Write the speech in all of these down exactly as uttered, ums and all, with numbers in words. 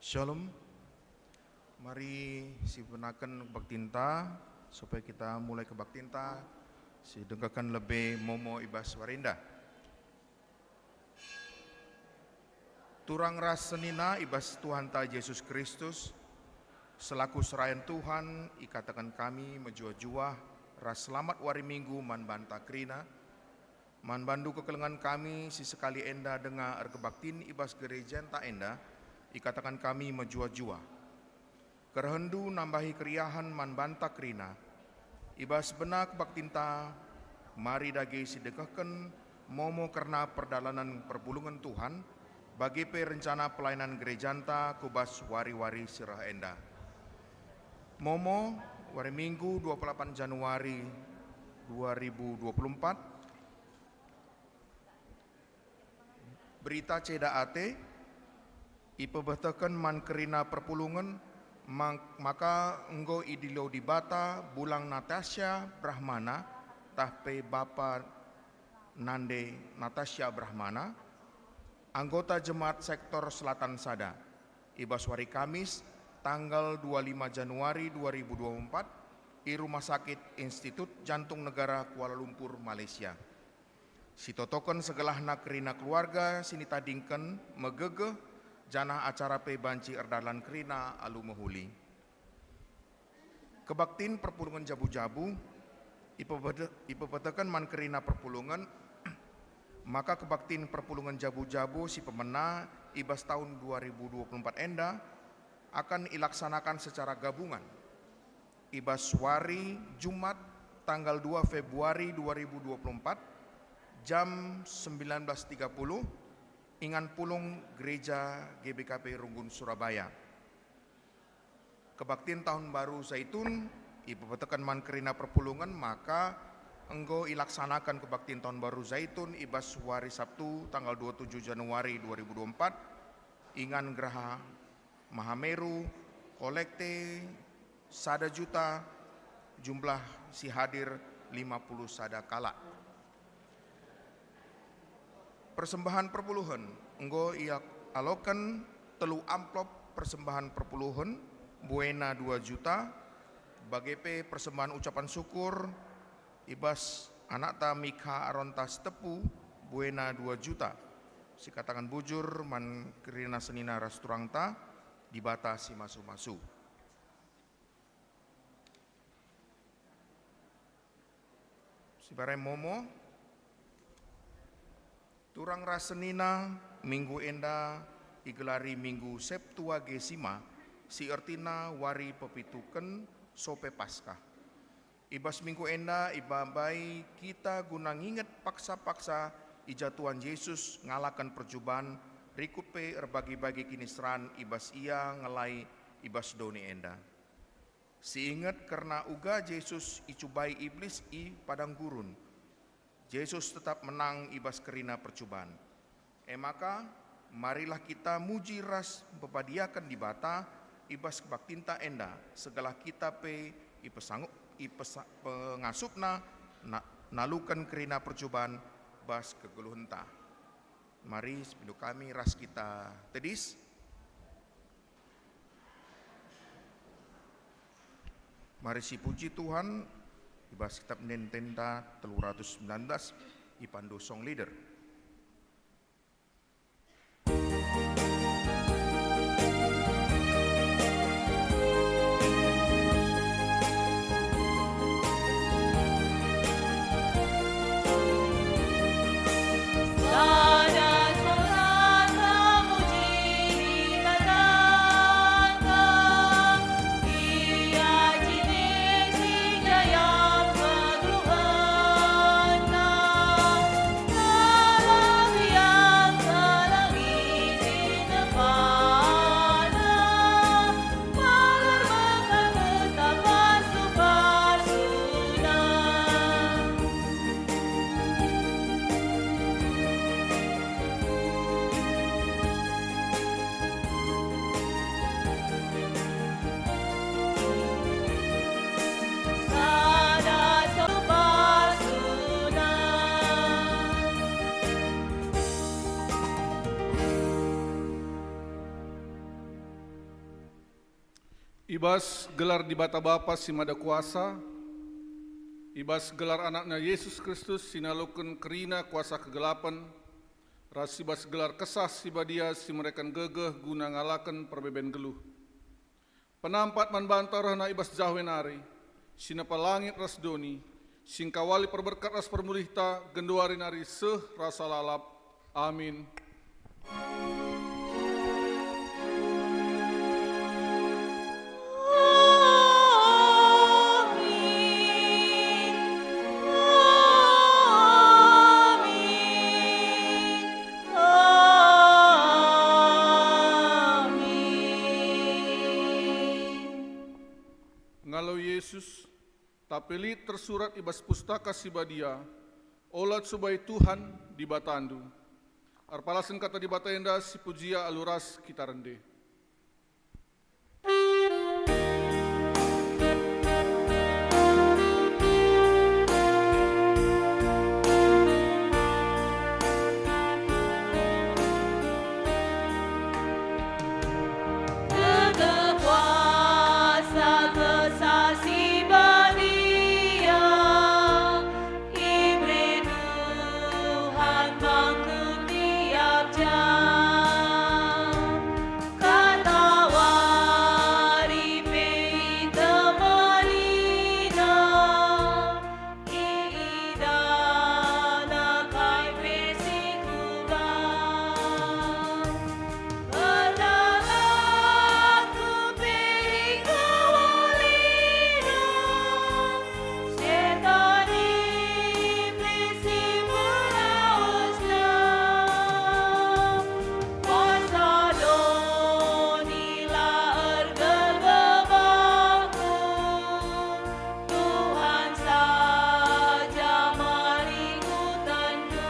Shalom. Mari sibenaken kebaktinta, supaya kita mulai kebaktinta sidengkehken lebe momo i bas wari enda. Turang ras senina i bas Tuhanta Jesus Kristus, selaku serayan Tuhan, ikataken kami mejuah-juah ras selamat wari Minggu man banta kerina, Man bandu kekelengen kami si sekali enda denga erkebaktin i bas gerejanta enda, ikataken kami mejuah-juah. Kerehendu nambahi keriahen man banta kerina. I bas bena kebaktinta, mari dage sidengkehken momo kerna perdalanen perpulungen Tuhan, bage pe rencana pelayanan gerejanta ku bas wari-wari si reh enda. Momo, wari Minggu, dua puluh delapan Januari dua ribu dua puluh empat, Berita Ceda Ate ipebehtehken man kerina perpulungen, mang-, maka enggo idilo Dibata bulang Natasha Brahmana, tah pe bapa nande Natasha Brahmana, anggota jemaat sektor Selatan sada, i bas wari Kamis, tanggal dua lima Januari dua ribu dua puluh empat, i Rumah Sakit Institut Jantung Negara Kuala Lumpur, Malaysia. Sitotoken segelahna kerina keluarga si nitadingken megegeh, janah acara pe banci erdalan kerina alu mehuli. Kebaktin perpulungen jabu-jabu ipepede-, ipepetekken man kerina perpulungen, maka kebaktin perpulungen jabu-jabu si pemena i bas tahun dua ribu dua puluh empat enda akan ilaksanakan secara gabungan. I bas wari Jumat, tanggal dua Februari dua ribu dua puluh empat, jam sembilan belas tiga puluh, ingan pulung Gereja G B K P Runggun, Surabaya. Kebaktin Tahun Baru Zaitun ipepetekken man kerina perpulungen, maka enggo ilaksanaken kebaktin Tahun Baru Zaitun i bas wari Sabtu, tanggal dua tujuh Januari dua ribu dua empat, ingan geraha Mahameru, kolekte sada juta, jumlah si hadir lima puluh sada kalak. Persembahan perpulungen enggo ialoken telu amplop persembahan perpulungen, buena dua juta, bage pe persembahan ucapan syukur i bas anakta Mikha Aronta Sitepu, buena dua juta. Sikataken bujur man kerina senina ras turangta, Dibata si masu-masu. Sibare momo, turang ras senina, minggu enda igelari Minggu Septuagesima, si ertina wari pepituken sope Paskah. I bas minggu enda ibambai kita guna nginget paksa-paksa i ja Tuhan Jesus ngalaken percuban, rikut pe erbagi-bagi kiniseran i bas Ia ngelai i bas doni enda. Siinget kerna uga Jesus icubai Iblis i padang gurun, Jesus tetap menang i bas kerina percuban. E maka, marilah kita muji ras mpepadiaken Dibata i bas kebaktinta enda, segelah kita pe ipesangup-, ipesa-, pengasupNa na-, naluken kerina percuban bas kegeluhenta. Mari, sepindo kami ras kita tedis. Mari sipuji Tuhan, i bas Kitab Ende-Enden telu ratus sembilan belas, ipandu song leader. I bas gelar Dibata Bapa si Mada Kuasa, i bas gelar AnakNa Yesus Kristus si naluken kerina kuasa kegelapen, ras i bas gelar Kesah Si Badia si mereken gegeh guna ngalaken perbeben geluh. Penampat man banta rehna i bas Jahwe nari, si nepa langit ras doni, si engkawali perberkat ras permulihta genduari nari seh rasa lalap. Amin. Ngalo Jesus, tapi lit tersurat i bas Pustaka Si Badia, "Ola cubai Tuhan, Dibatandu." Erpalasken kata Dibata enda si pujia alu ras kita rende. Gegeh kuasa Kesah Si Badia, ibere Tuhan bangku tiap jam. Katawari pe itemanina, iidahna kai pe si kuga. Erdalanku pe ikawalina, Setan iblis si merausna, kuasa doni la ergegebahku, Tuhan saja mari kuteduh.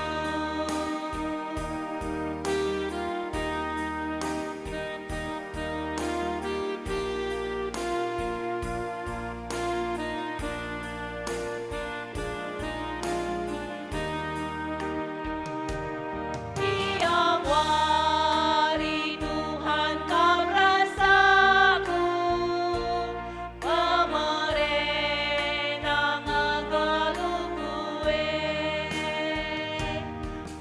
Tiap wari Tuhan kap rasaku, pemerena ngegeluhku e.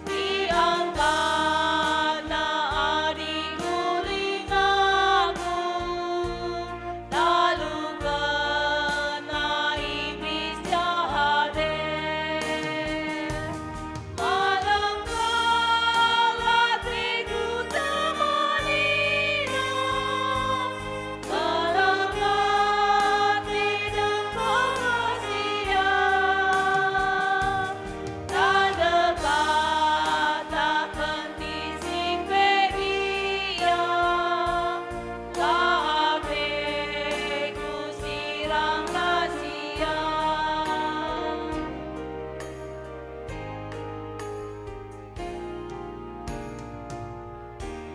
Iangkatna adi guling aku, talukenna iblis jahat e. Malem kal ateku temanina,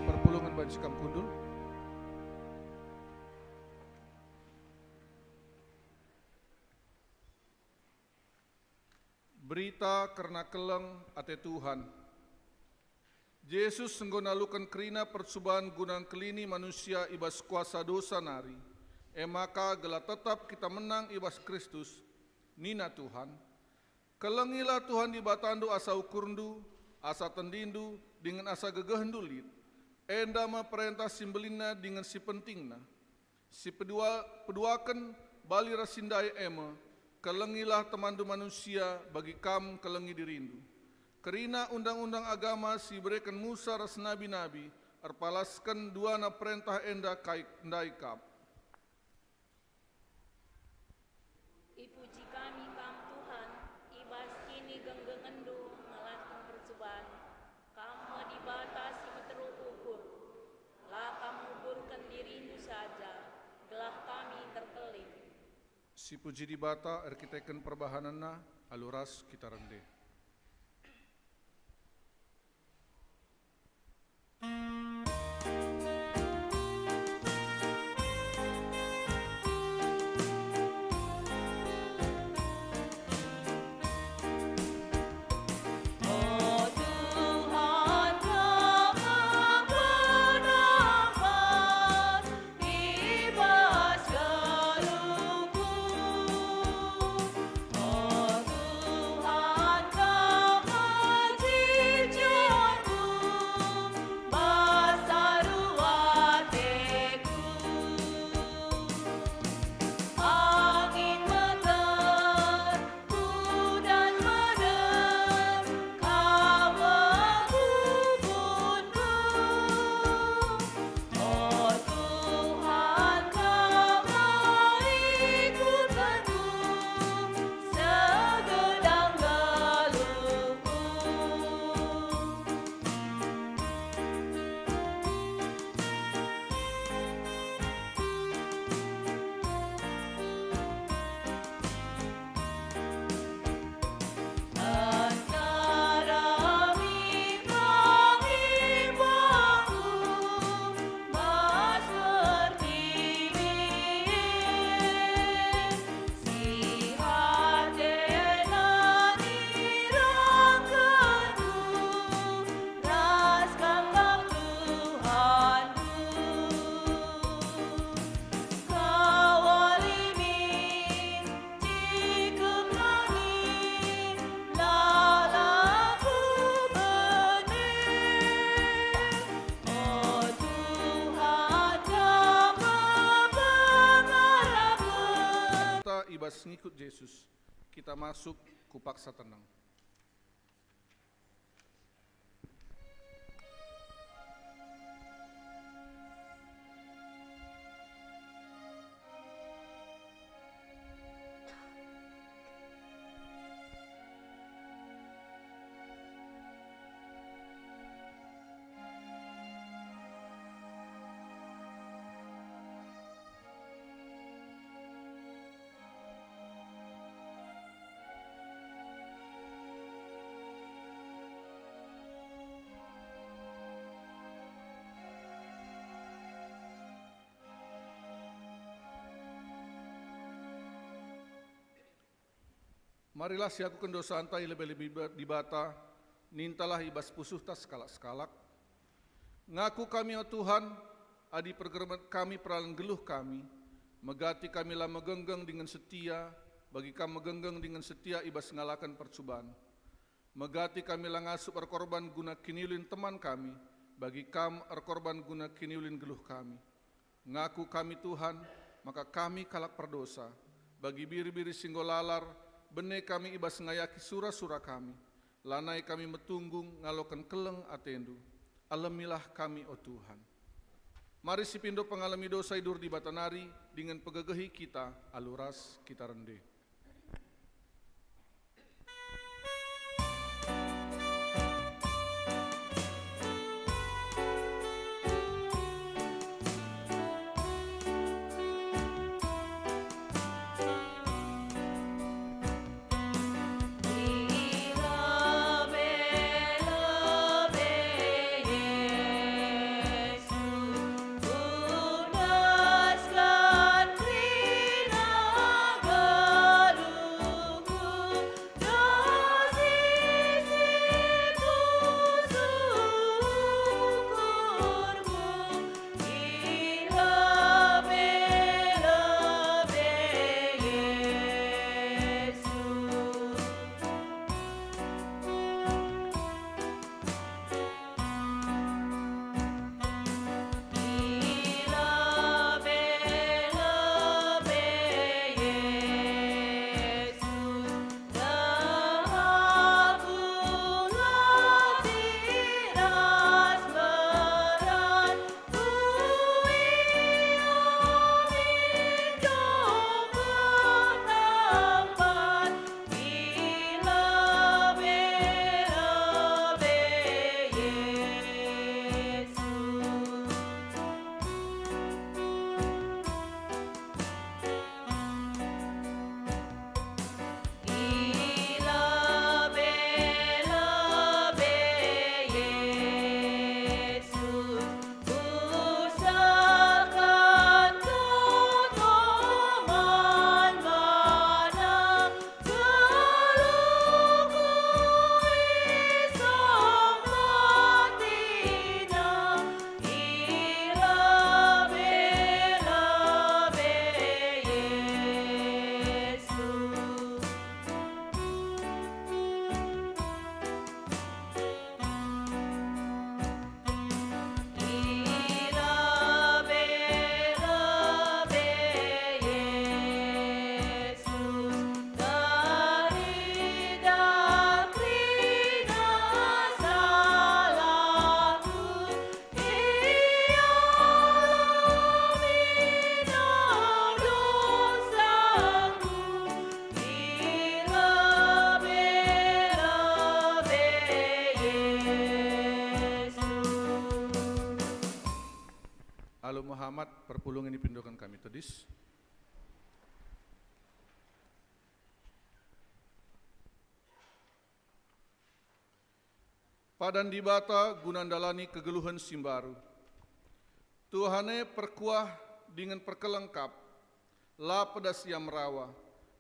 Perpulungen banci kam kundul. Berita kerna keleng ate Tuhan. Jesus enggo naluken kerina percuban guna ngkelini manusia i bas kuasa dosa nari. E maka gelah tetap kita menang i bas Kristus, nina Tuhan, "Kelengilah Tuhan Dibatandu asa ukurndu, asa tendindu, dingen asa gegehndu lit." Enda me perentah si mbelinna dingen si pentingna. Si pedua-, peduaken bali ras si ndai e me, "Kelengilah temanndu manusia, bagi kam kelengi dirindu." Kerina undang-undang agama si ibereken Musa ras nabi-nabi erpalasken duana perentah enda kai ndai kap. Ipuji kami Kam, Tuhan, i bas kinigenggengenNdu ngelasken percuban. Kam me Dibata si meteruk ukur. La Kam ngukurken diriNdu saja, gelah kami terkelin. Sipuji Dibata erkiteken perbahanenNa, alu ras kita rende. Jesus, kita masuk ku paksa tenang. Marilah siakuken dosanta i lebe-lebe Dibata, nintalah i bas pusuhta sekalak-sekalak. Ngaku kami, o Tuhan, adi pergermet kami perlahan geluh kami, megati kami la megenggeng dingen setia, bagi Kam megenggeng dingen setia i bas ngalaken percuban. Megati kami la ngasup erkorban guna kiniulin teman kami, bagi Kam erkorban guna kiniulin geluh kami. Ngaku kami, Tuhan, maka kami kalak perdosa. Bagi biri-biri si enggo lalar, bene kami i bas ngayaki sura-sura kami. Lanai kami metunggung ngaloken keleng ateNdu. Alemilah kami, o Tuhan. Mari sipindo pengalemi dosa i duhur Dibata nari, dingen pegegehi kita alu ras kita rende. Alu Muhammad, perpulungen ipindoken kami tedis. Padan Dibata guna ndalani kegeluhen si mbaru. Tuhan e perkuah dingen perkeleng kap, la pedas ia merawa,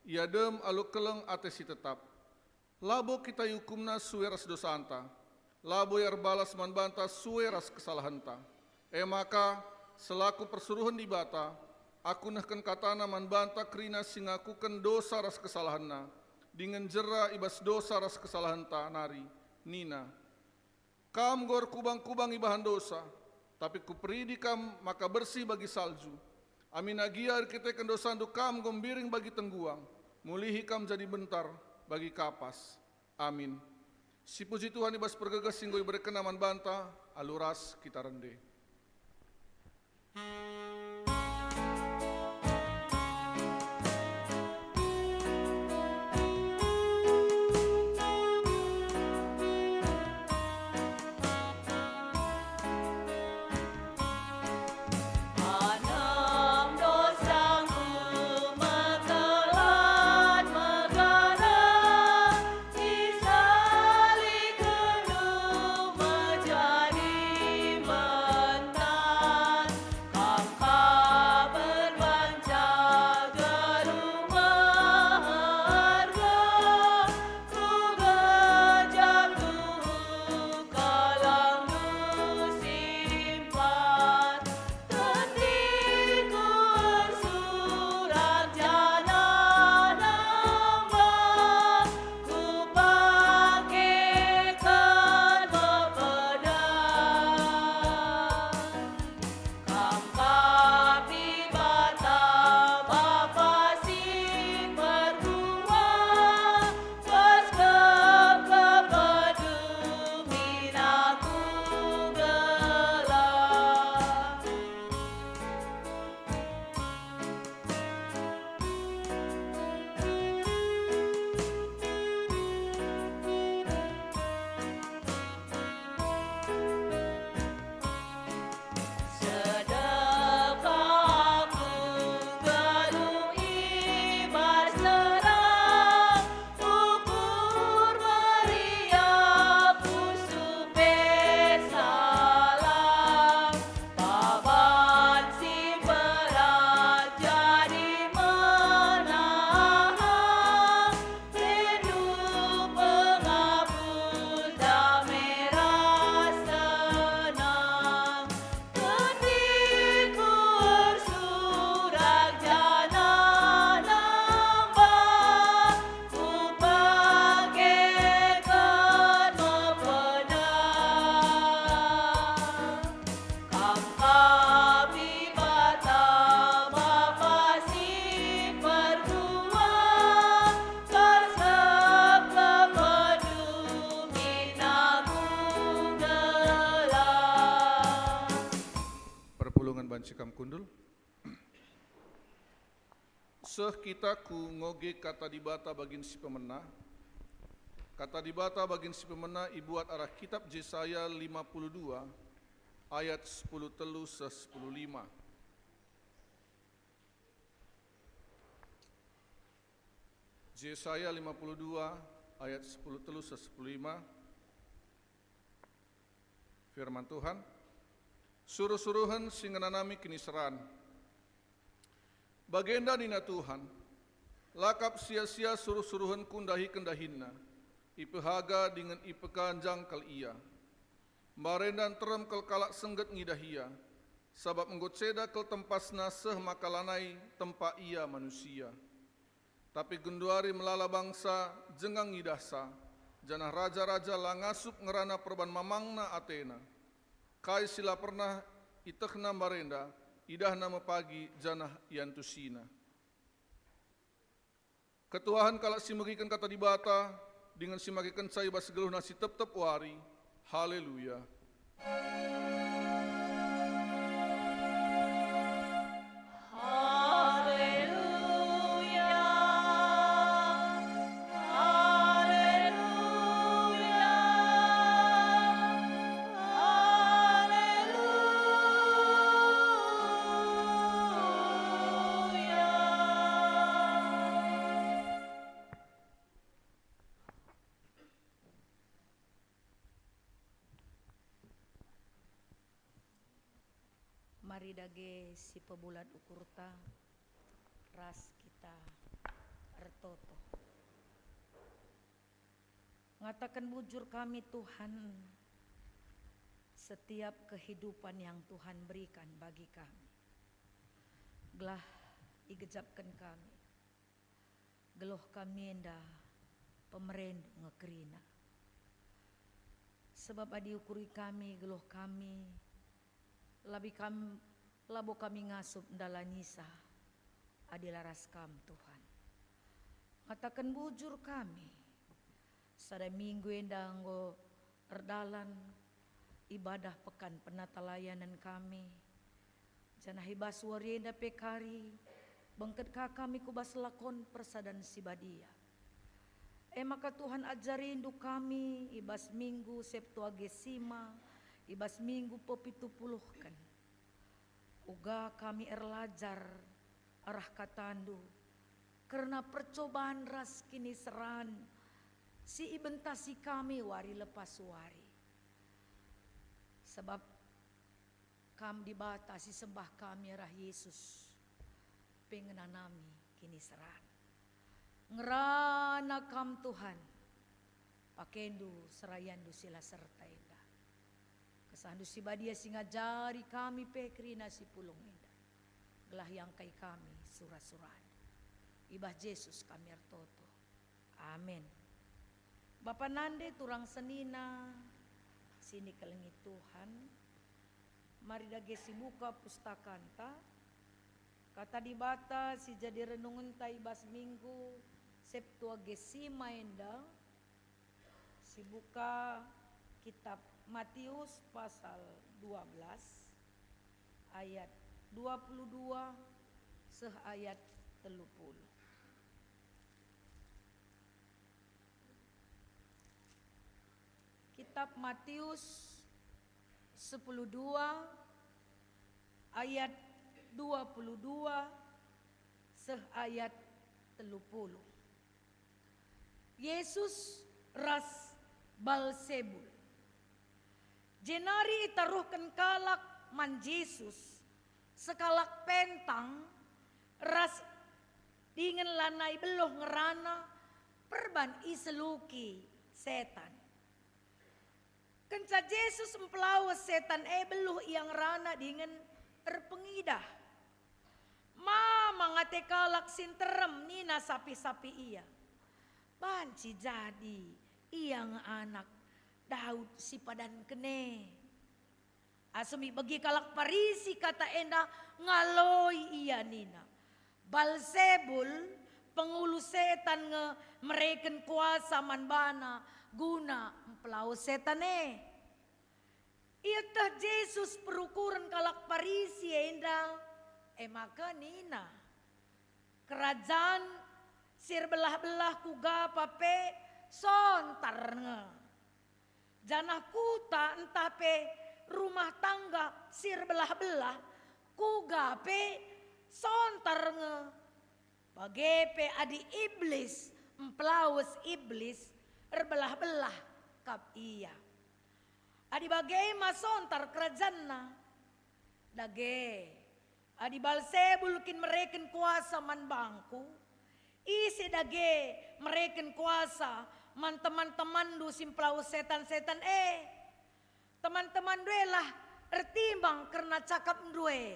ia dem alu keleng ate si tetap. Labo kita iukumna sue ras dosanta, labo ia erbalas man banta sue ras kesalahenta. E maka, selaku persuruhen Dibata, aku nehken katana man banta kerina si ngakuken dosa ras kesalahenna, dingen jera i bas dosa ras kesalahenta nari, nina, "Kam enggo erkubang-kubang ibahan dosa, tapi Kuperidi kam maka bersih bagi salju. Aminna gia erkiteken dosandu kam enggo mbiring bagi tengguang. Mulihi Kam jadi bentar bagi kapas. Amin. Sipuji Tuhan i bas pergeges si enggo iberekenNa man banta, alu ras kita rende. Perpulungen banci kam kundul. Seh kita ku ngoge Kata Dibata bagin si pemena. Kata Dibata bagin si pemena ibuat arah kitab Jesaya lima puluh dua ayat sepuluh telu seh sepuluh lima. Jesaya lima puluh dua ayat sepuluh telu seh sepuluh lima. Firman Tuhan, suruh-suruhen si ngenanami kiniseran. Bagenda nina Tuhan, la kap sia-sia suruh-suruhenKu ndahiken dahinna, ipehaga dingen ipekanjang kal ia. Mbarenda nterem kal kalak sengget ngidah ia, sabap enggo ceda kal tempasna seh maka lanai tempa ia manusia. Tapi genduari melala bangsa jengang ngidahsa, janah raja-raja la ngasup ngerana perban mamangna atena. Kai si la pernah itehna mbarenda, idahna me pagi janah iantusina. Ketuahen kalak si megiken Kata Dibata dingen si makekenca i bas geluhna si tep-tep wari. Haleluya! Haleluya, haleluya, haleluya. Mari dage sipebulat ukurta ras kita ertoto. Ngataken bujur kami, Tuhan, setiap kehidupan yang Tuhan berikan bagi kami, gelah igejapken kami. Geluh kami enda pemerendu nge kerina. Sebab adi ukuri kami geluh kami, labi kam, labo kami ngasup ndalanisa adi la ras Kam, Tuhan. Ngataken bujur kami, sada minggu enda enggo erdalan ibadah Pekan Penatalayanen kami, janah i bas wari enda pe kari bengket ka kami ku bas lakon persadan si badia. E maka Tuhan, ajarindu kami i bas minggu Septuagesima, i bas minggu pepitu puluhken. Uga kami erlajar arah katandu kerna percoban ras kiniseran si ibentasi kami wari lepas wari. Sebab Kam Dibata si sembah kami arah Yesus, pe ngenanami kiniseran. Ngerana Kam Tuhan, pakendu serayandu si la serta enda. Kesahndu si badia si ngajari kami pe kerina si pulung enda, gelah iangkai kami sura-surandu. I bas Jesus kami ertoto. Amin. Bapa nande turang senina si nikelengi Tuhan, mari dage sibuka pustakanta, Kata Dibata si jadi renungenta i bas minggu Septuagesima enda, sibuka kitab Matius pasal dua belas ayat dua puluh dua seh ayat telu puluh. Kitab Matius sepuluh dua ayat dua puluh dua seh ayat telu puluh. Yesus ras Balsebul. Jenari itaruhken kalak man Jesus sekalak pentang ras dingen lanai beluh ngerana perban iseluki setan. Kenca Jesus mpelawes setan e beluh ia ngerana dingen erpengidah. Mamang ate kalak si nterem nina sapih-sapih ia, "Banci jadi ia nge anak Daud si padanken e." Asum ibegi kalak Parisi kata enda, ngaloi ia nina, "Balsebul, pengulu setan nge mereken kuasa man bana guna mpelawes setan e." Ieteh Jesus perukuren kalak Parisi enda, e maka nina, "Kerajan si erbelah-belah kuga pa pe sontar nge. Janah kuta ntah pe rumah tangga si erbelah-belah kuga pe sontar nge. Bage pe adi Iblis mpelawes Iblis, erbelah-belah kap ia. Adi bage ma sontar kerajanna. Dage, adi Balsebul kin mereken kuasa man bangku, ise dage mereken kuasa man teman-temanndu si mpelawes setan-setan e? Teman-temanndu e lah ertimbang kerna cakapndu e.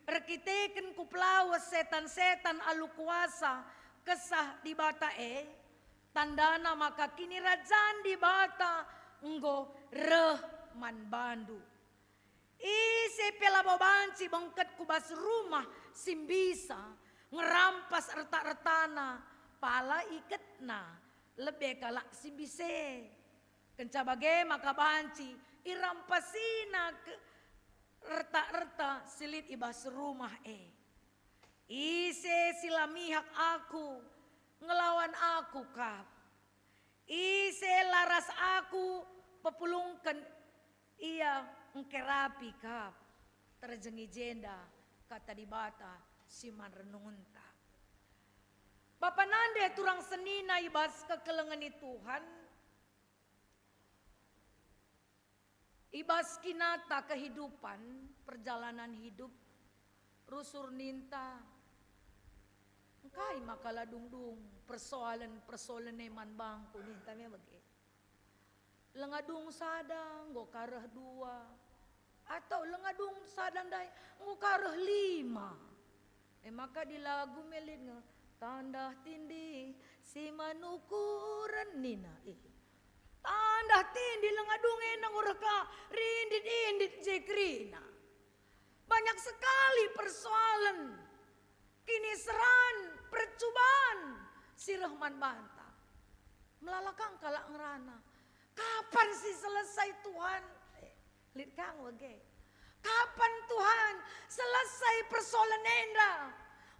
Erkiteken kupelawes setan-setan alu kuasa Kesah Dibata e, tandana maka Kinirajan Dibata enggo reh man bandu. Ise pe labo banci bengket ku bas rumah si mbisa ngerampas erta-ertana, pala iketna lebe kalak si mbise. Kenca bage maka banci irampasina ke-, erta-erta si lit i bas rumah e. Ise si la mihak Aku, ngelawan Aku kap. Ise la ras Aku pepulungken, ia engkerapi kap. Terjeng i jenda kata Dibata si man renungenta. Bapa nande turang senina i bas kekelengen i Tuhan, i bas kinata kehidupan, perjalanan hidup, rusur ninta, engkai maka la dung-dung persoalen-persoalen e man bangku, ninta me bage. Lenga dung sada, enggo ka reh dua, atau lenga dung sada ndai, enggo ka reh lima. E maka di lagu me lit nge, tandah tindih si man ukuren nina, eh. Tandah tindih lenga dung enda enggo reh ka rindit-indit je kerina. Banyak sekali persoalen, kiniseran, Percuban si reh man banta. Melala kang kalak ngerana. Kapan sih selesai, Tuhan? Eh, lit kang bage. Kapan, Tuhan, selesai persoalan enda?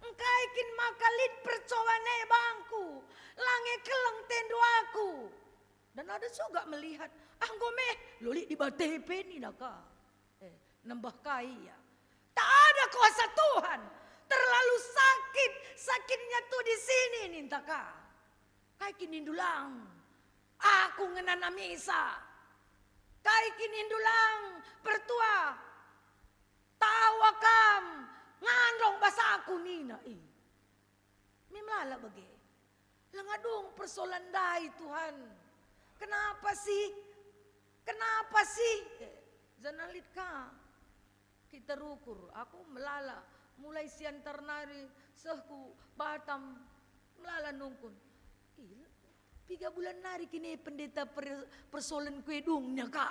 Engkai kin maka lit percoban e bangku? Lange keleng tendu aku. Dan ada juga melihat, ah, enggo meh, lo lit Dibata pe nina ka. Eh, nembeh ka ia. Tak ada kuasa Tuhan. Terlalu sakit, sakitnya tuh di sini, ninta ka. Kai kin nindu lang? Aku ngenanami sa. Kai kin nindu lang, pertua? Tawa kam, ngandong bas aku, nina i. Mi melala bage. Langa dung persoalan ndai, Tuhan. Kenapa sih? Kenapa sih? Eh, janah lit ka. Kita rukur, aku melala mulai Siantar nari seh ku Batam, melala nungkun. Ih, piga bulan nari kine pendeta per-, persoalan kue dungnya ka.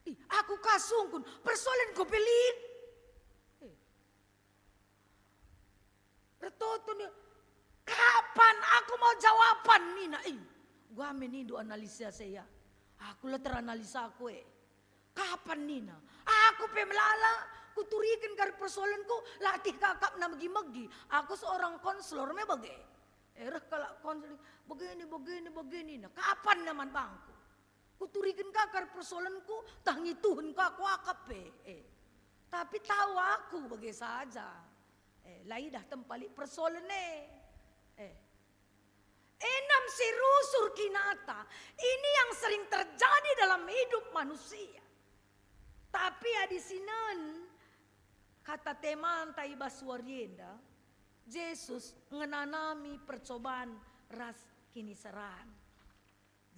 Ih, aku ka sungkun, persoalan ko pelit. Eh. Retutun, kapan aku mau jawaban, nina. Ih, gua me nindu analisa saya. Aku la teranalisa aku e. Kapan nina? Aku pe melala, kuturiken kari persoalenku, latih kakapna megi-megi. Aku seorang konselor me bage. Eh, reh kalak konseling, begini, begini, begini. Nah, kapan nina man bangku? Kuturiken ka kari persoalenku, tah ngituhen ka kuakap pe. Eh. Tapi tahu aku bage saja. Eh, la idah tempa lit persoalen e. Eh. Enam si rusur kinata, ini yang sering terjadi dalam hidup manusia. Tapi adi sinen kata temanta i bas wari enda, Jesus ngenanami percoban ras kiniseran.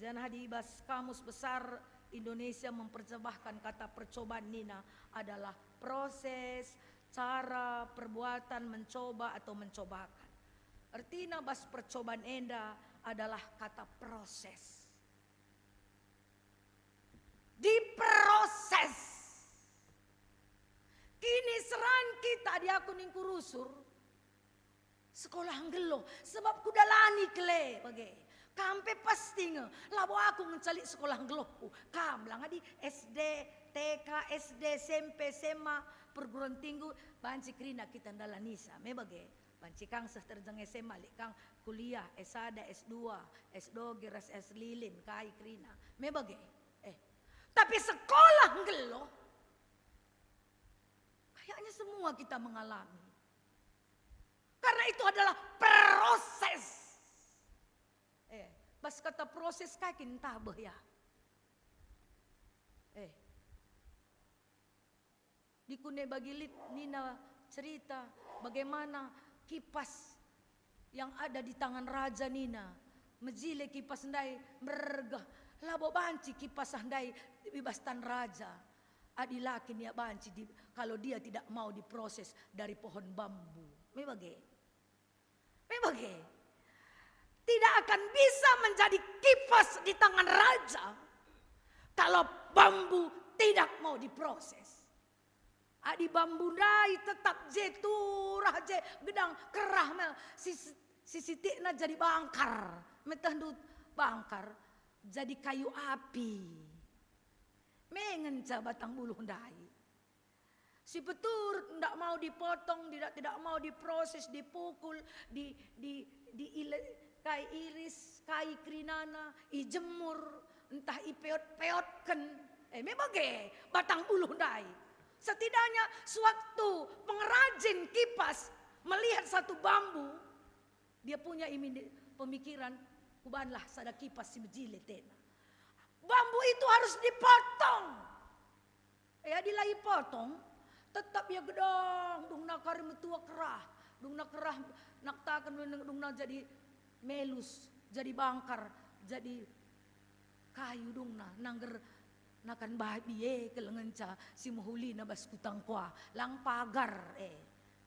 Janah adi i bas Kamus Besar Indonesia memperjebahkan kata percoban nina adalah proses, cara, perbuatan, mencoba atau mencobakan. Ertina bas percoban enda adalah kata proses. Diproses. Kiniseran kita adi aku ningku rusur, sekolah nggeluh, sebab kudalani kele bage. Kam pe pasti nge, labo aku ngenca lit sekolah nggeluhku. Kam lang adi S D, T K, S D, S M P, S M A, perguruan tinggi, banci kerina kita ndalanisa, me bage. Banci kang seh terjeng S M A, lit kang kuliah, S sada, S dua, S doge ras S lilin, kai kerina. Me bage. Eh, tapi sekolah nggeluh, kayaknya semua kita mengalami. Karena itu adalah proses. Eh, bas kata proses kai kin tabeh ya. Eh. Dikune bagi lit nina cerita bagaimana kipas yang ada di tangan raja nina, mejile kipas ndai mergeh, labo banci kipas ah ndai i bas tan raja. Adi la kin ia banci di, kalau dia tidak mau diproses dari pohon bambu. Me bage. Me bage. Tidak akan bisa menjadi kipas di tangan raja kalau bambu tidak mau diproses. Adi bambu ndai tetap je turah je gedang kerah me si, si sitikna jadi bangkar. Metehndu bangkar jadi kayu api. Me ngenca batang buluh ndai. Si peturut ndak mau dipotong, tidak, tidak mau diproses, dipukul, di, di, di ile-, kai iris, kai kerinana, ijemur, ntah ipeot-peotken. Eh, me bage batang buluh ndai. Setidaknya sewaktu pengrajin kipas melihat satu bambu, dia punya imindi-, pemikiran, "Kubanlah sada kipas si mejile," tena. Bambu itu harus dipotong. Eh, adi la ipotong, tetap ia gedang, dungna kari metua kerah, dungna kerah naktaken, dungna jadi melus, jadi bangkar, jadi kayu dungna, nangger nakan babi e kal ngenca si mehulina bas kutang kua, lang pagar e.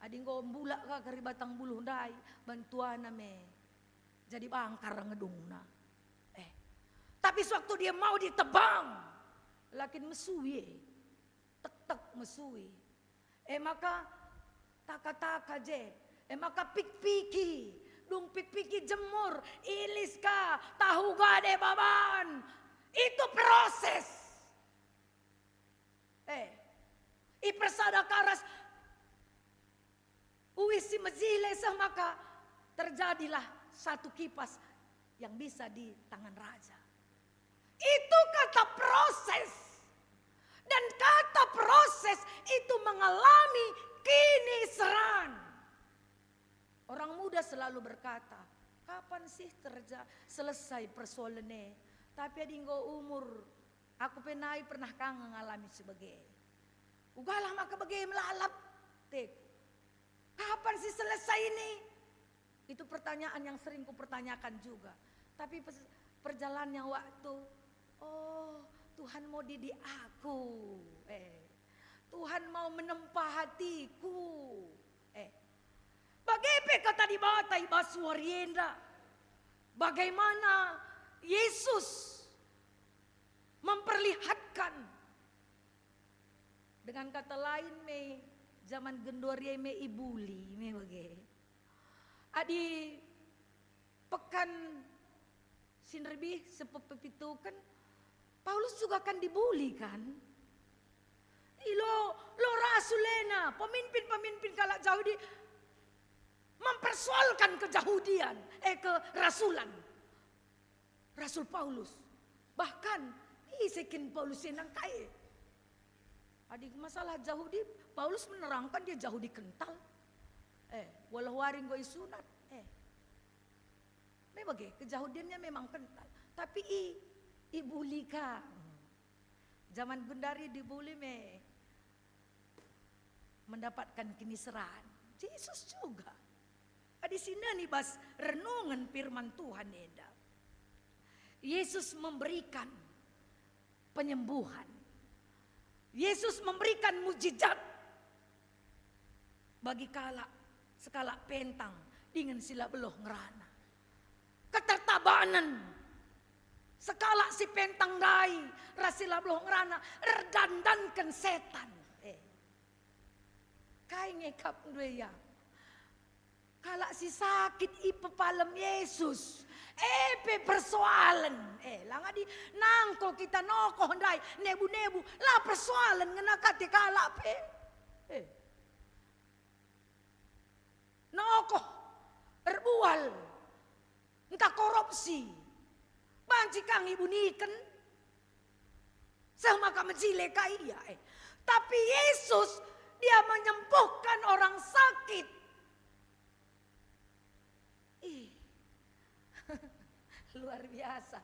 Adi enggo mbulak ka kari batang buluh ndai, bantuana me. Jadi bangkar ngedungna. Eh. Tapi sewaktu dia mau ditebang, la kin mesui e. Tek-tek mesui. E maka taka-taka je, E maka pikpiki, dung pikpiki jemur, ilis ka, tahu gade baban. Itu proses. Eh, ipersada ka ras uis si mejile seh maka terjadilah satu kipas yang bisa di tangan raja. Itu kata proses. Dan kata proses itu mengalami kiniseran. Orang muda selalu berkata, "Kapan sih terja-, selesai persoalan e?" Tapi adi enggo umur, aku pe nai pernah ka nge ngalami si bage. Ugalah maka bage melalap, teku. Kapan sih selesai ini? Itu pertanyaan yang sering kupertanyakan juga. Tapi pes-, perjalannya waktu, oh, Tuhan mau didik aku. Eh, Tuhan mau menempa hatiku. Eh, bage pe kata Dibata i bas wari enda. Bagaimana Yesus memperlihatkan, dengan kata lain me, zaman genduari e me ibuli me bage. Adi pekan si nderbih sepepepituken, Paulus juga kan dibuli kan? Ilo, lo rasul ena, pemimpin-pemimpin kalak Jahudi mempersoalkan kejahudian, eh, kerasulan Rasul Paulus. Bahkan, ise kin Paulus e nangkai? Adi masalah Jahudi, Paulus menerangkan dia Jahudi kental. Eh, walau wari enggo isunat. Eh. Me bage, kejahudiannya memang kental. Tapi i, ibuli ka. Zaman gundari dibuli me mendapatkan kiniseran. Jesus juga. Adi sinen i bas renungen firman Tuhan enda. Yesus memberikan penyembuhan. Yesus memberikan mujizat bagi kalak sekalak pentang dingen si la beluh ngerana. Ketertabanen sekalak si pentang ndai ras si la beluh ngerana erdandanken setan. Eh. Kai nge kap ndu ia? Kalak si sakit ipepalem Yesus. E pe persoalen. Eh, la ngadi nangko kita nokoh ndai, nebu-nebu, la persoalen ngena kate kalak pe. Eh. Nokoh, erbual, ntah korupsi. Banci ka ngibuniken. Seh maka mejile ka ia, eh. Tapi Yesus, dia menyembuhkan orang sakit. Ih, luar biasa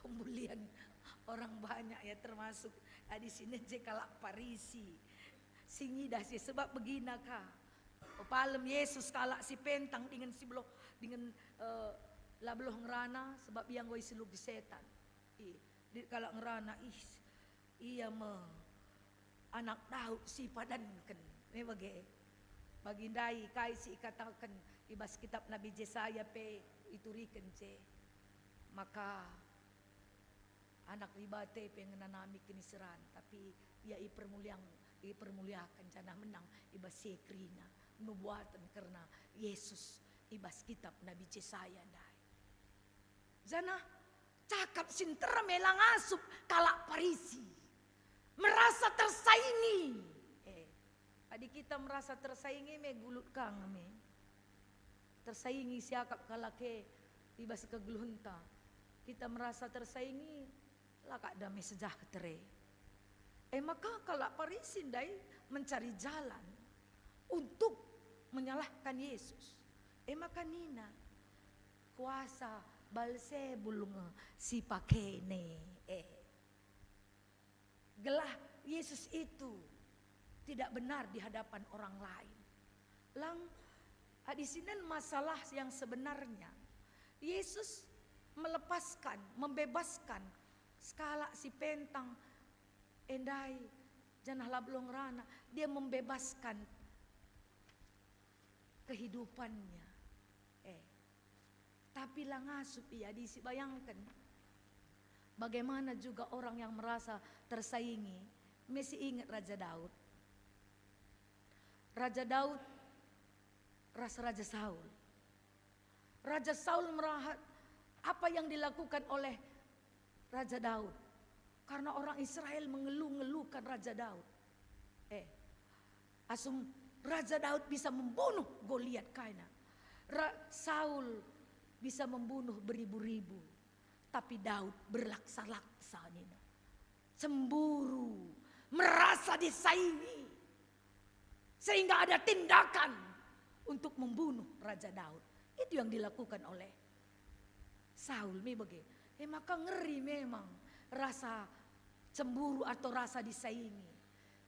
pembulian orang banyak ya, termasuk adi sinen je kalak Parisi. Si ngidah si, sebab begina ka. Pepalem Yesus kalak si pentang dingen si beluh, dingen, eh, la beluh ngerana, sebab ia enggo iseluki setan. Ih, lit kalak ngerana, ih, ia me anak Daud si padanken. Me bage. Bagi ndai kai si ikataken i bas kitab Nabi Jesaya pe ituriken je. Maka Anak Dibata pe ngenanami kiniseran, tapi ia ipermuliang-, ipermuliaken janah menang i bas si e kerina nubuaten kerna Yesus i bas kitab Nabi Jesaya ndai. Janah cakap si nterem e la ngasup kalak Parisi, merasa tersaingi. Eh, adi kita merasa tersaingi me gulut ka nge me. Tersaingi siakap kalak e i bas kegeluhenta. Kita merasa tersaingi, la ka damai sejahtera. E maka kalak Parisi ndai mencari jalan untuk menyalahkan Yesus. E maka nina, "Kuasa Balsebul nge si pakena." Eh. Gelah Yesus itu tidak benar di hadapan orang lain. Lang, adi sinen masalah yang sebenarnya, Yesus melepaskan, membebaskan sekalak si pentang e ndai, janah la beluh ngerana. Dia membebaskan kehidupannya. Eh, tapi la ngasup ia, adi sibayangken. Bagaimana juga orang yang merasa tersaingi, me si inget Raja Daud. Raja Daud, ras Raja Saul. Raja Saul merahat apa yang dilakukan oleh Raja Daud. Karena orang Israel mengeluh-ngeluhkan Raja Daud. Eh, asum Raja Daud bisa membunuh Goliat kaina. Ra-, Saul bisa membunuh beribu-ribu. Tapi Daud berlaksa-laksa nina. Cemburu, merasa disaingi. Sehingga ada tindakan untuk membunuh Raja Daud. Itu yang dilakukan oleh Saul me bage. E maka ngeri memang rasa cemburu atau rasa disaingi.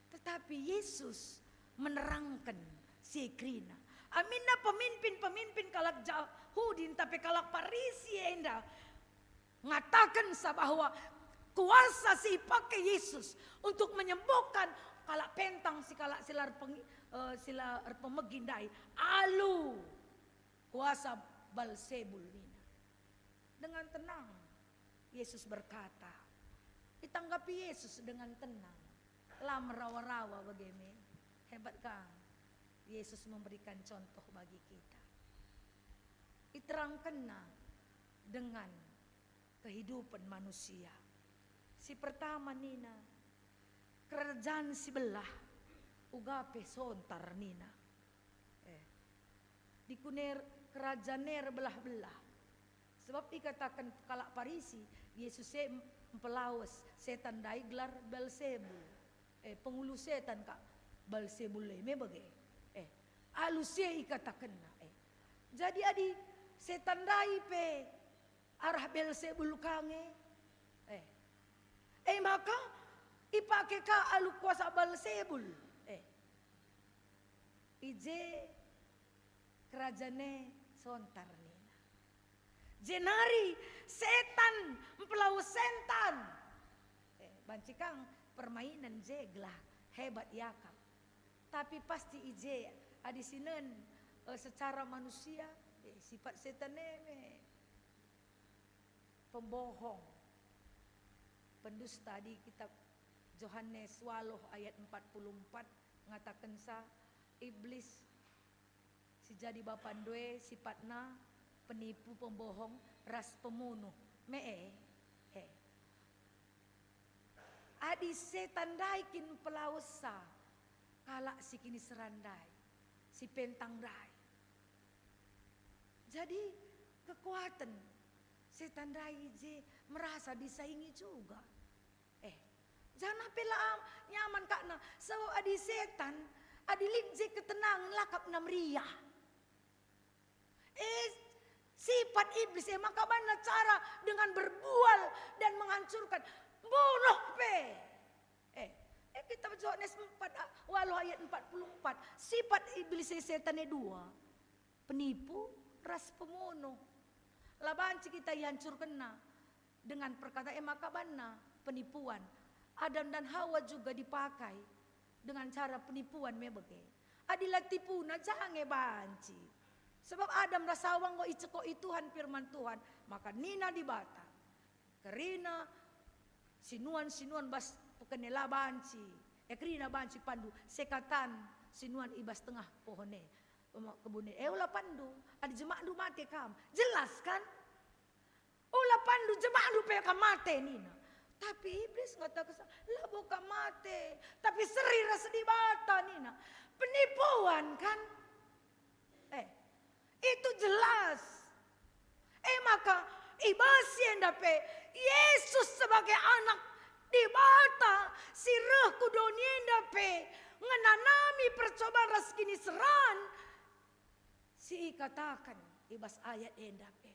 Tetapi Yesus menerangken si kerina. Aminna pemimpin-pemimpin kalak Jahudi ntah pe kalak Parisi enda ngatakensa bahwa kuasa si ipake Yesus untuk menyembuhkan kalak pentang, si kalak si la erpeng-, eh, si la erpemegi ndai, alu kuasa Balsebul nina. Dengan tenang Yesus berkata. Itanggapi Yesus dengan tenang. La merawa-rawa bage me. Hebat kang. Yesus memberikan contoh bagi kita. Iterangkenna dengan kehidupan manusia. Si pertama nina, kerajaan si belah uga pe sontar nina. Eh, dikune kerajaan e erbelah-belah. Sebab ikataken kalak Parisi, Yesus e mpelawes setan ndai gelar Beelzebul. Eh, pengulu setan kak Beelzebul e me bage. Eh, alu si e ikatakenna. Eh, jadi adi setan ndai pe arah Beelzebul ka nge. Eh. E maka ipake ka alu kuasa Beelzebul. Eh. I je kerajaan e sontar nina. Jenari setan mpelawes setan. Eh, banci kang permainen je gelah hebat iakap. Tapi pasti i je adi sinen, eh, secara manusia, eh, sifat setan e me pembohong, pendusta. Di kitab Johanes waluh ayat empat puluh empat ngatakensa, Iblis si jadi bapandu e sipatna penipu, pembohong, ras pemunuh. Me e? He. Adi setan ndai kin mpelawessa kalak si kiniseran ndai, si pentang ndai. Jadi, kekuaten setan ndai i je merasa disaingi juga. Eh, janah pe la am-, nyaman kakna, sebab adi setan, adi lit je ketenangen, la kap na meriah. Eh, sifat Iblis e maka banna cara dengan berbual dan menghancurkan, bunuh pe. Eh, eh, kitab Johanes empat, ah, waluh ayat empat puluh empat, sifat Iblis e setan e dua. Penipu ras pemunuh. La banci kita ihancurkenna dengan perkataan e maka banna penipuan. Adam dan Hawa juga dipakai dengan cara penipuan me bage. Adi la tipuna, ja nge banci. Sebab Adam ras Hawa enggo icekoi Tuhan, firman Tuhan, maka nina Dibata, kerina sinuan-sinuan bas peken e la banci, eh, kerina banci pandu sekatan sinuan i bas tengah pohon e, em, kebun e, eh, ula pandu, adi jemakndu mate kam. Jelas kan? Ula pandu, jemakndu pe kam mate, nina. Tapi Iblis ngatakensa, labo kam mate, tapi seri ras Dibata, nina. Penipuan kan? Eh, itu jelas. E maka, i bas si enda pe, Yesus sebagai Anak Dibata si reh ku doni enda pe ngenanami percobaan ras kiniseran si ikataken i bas ayat enda pe.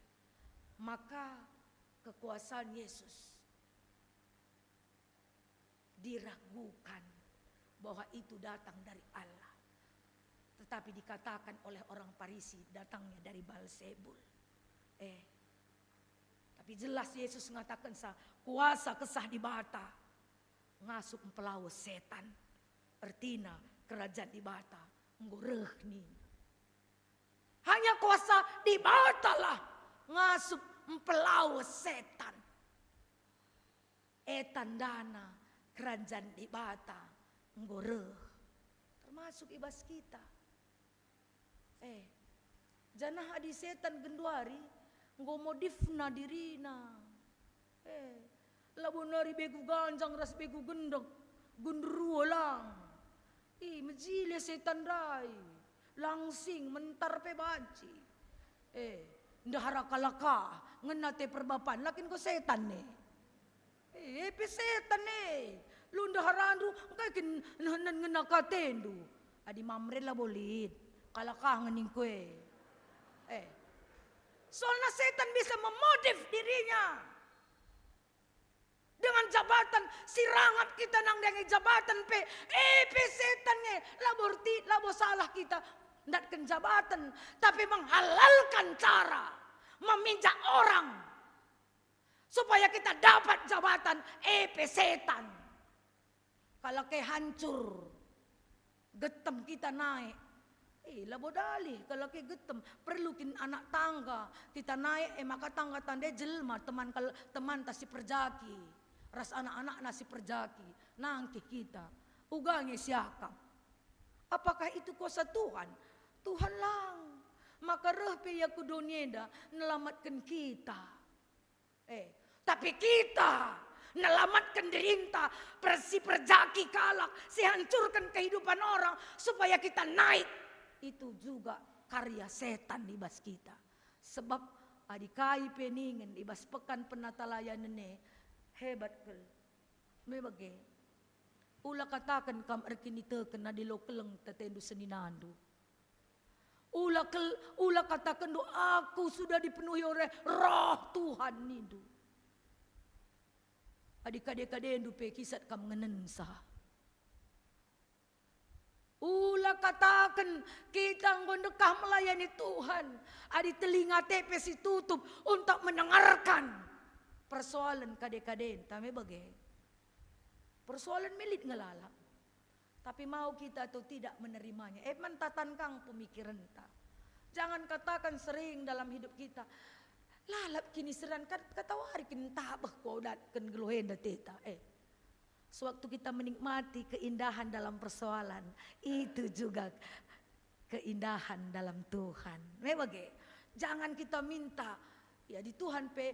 Maka kekuasaan Yesus diragukan bahwa itu datang dari Allah. Tetapi dikatakan oleh orang Parisi, datangnya dari Balsebul. Eh, tapi jelas Yesus ngatakensa, kuasa Kesah Dibata ngasup mpelawes setan. Ertina kerajaan Dibata enggo reh nina. Hanya kuasa Dibatalah ngasup mpelawes setan. E tandana kerajaan Dibata enggo reh, termasuk i bas kita. Eh, Janah adi setan genduari, enggo modifna dirina. Eh, labo nari begu ganjang ras begu gendek, genderuwo lang. Ih, mejile setan ndai, langsing mentar pe banci. Eh, ndehara kalak ah, ngena ate perbapan, la kin enggo setan e. Eh, pe setan e, lu ndeharandu, engkai kin nehenen ngena ka atendu. Adi Mamre labo lit, kalak ah nge ningku e. Eh, soalna setan bisa memodif dirinya. Dengan jabatan, si rangap kita nandangi jabatan pe, eh, pe setan nge, labo erti, labo salah kita ndatken jabatan, tapi menghalalkan cara meminjak orang supaya kita dapat jabatan, eh, pe setan. Kalak e hancur. Getem kita naik. Eh, labo dalih kalak e getem. Perlu kin anak tangga kita naik, eh, maka tangga tande jelma teman kal-, temanta si perjaki, ras anak-anakna si perjaki, nangkih kita. Uga nge siakap. Apakah itu kuasa Tuhan? Tuhan lang. Maka reh pe Ia ku doni enda nelamatken kita. Eh, tapi kita nelamatken dirinta, per-, si perjaki kalak, si hancurken kehidupan orang, supaya kita naik. Itu juga karya setan i bas kita. Sebab adi kai pe ningen i bas pekan penatalayanen e, hebat kal. Me bage. Ula kataken kam erkiniteken adi lo keleng atendu seninandu. Ula kel-, ula katakenndu, "Aku sudah dipenuhi oleh Roh Tuhan," nindu. Adi kade-kadendu pe kisat kam ngenensa. Ula kataken, "Kita enggo ndekah melayani Tuhan," adi telinga ate pe si tutup untuk mendengarkan persoalen kade-kadenta me bage. Persoalen me lit nge lalap. Tapi mau kita atau tidak menerimanya, eh, man tatan kang pemikirenta. Jangan katakan sering dalam hidup kita, "Lalap kiniseran, kat-, katawari kin ntabeh kudatken geluh enda teta." Eh, sewaktu kita menikmati keindahan dalam persoalan, itu juga keindahan dalam Tuhan. Me bage, jangan kita minta, ya, di Tuhan pe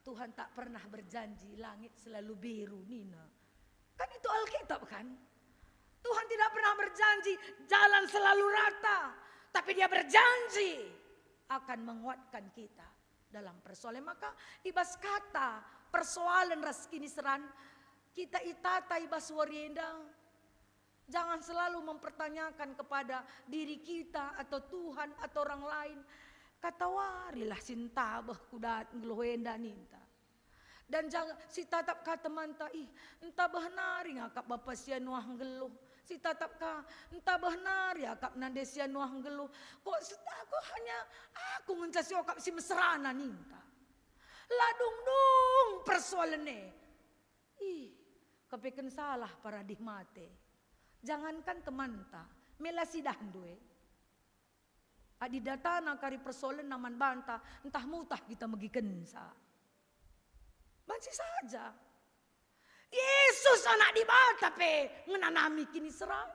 Tuhan tak pernah berjanji langit selalu biru, nina. Kan itu Alkitab, kan? Tuhan tidak pernah berjanji jalan selalu rata, tapi Dia berjanji akan menguatkan kita dalam persoalan. Maka i bas kata persoalan ras kiniseran, kita itata i bas wari enda, jangan selalu mempertanyakan kepada diri kita atau Tuhan atau orang lain. Katawarilah si ntabeh kudat geluh enda ninta. Dan jangan si tatap ka temanta, "Ih, ntabeh nari ngakap bapa si anuah nggeluh." Si tatap ka, "Ntabeh nari akap nande si anuah nggeluh. Kok seta-, kok hanya aku ngenca si okap si meserana," ninta. La dung-dung persoalen e. Ih, kepeken salah paradih mate. Jangankan temanta, me la sidahndu e. Adi datana kari persoalenna man banta, ntah mutah kita megikenca. Banci saja. Yesus Anak Dibata pe ngenanami kiniseran.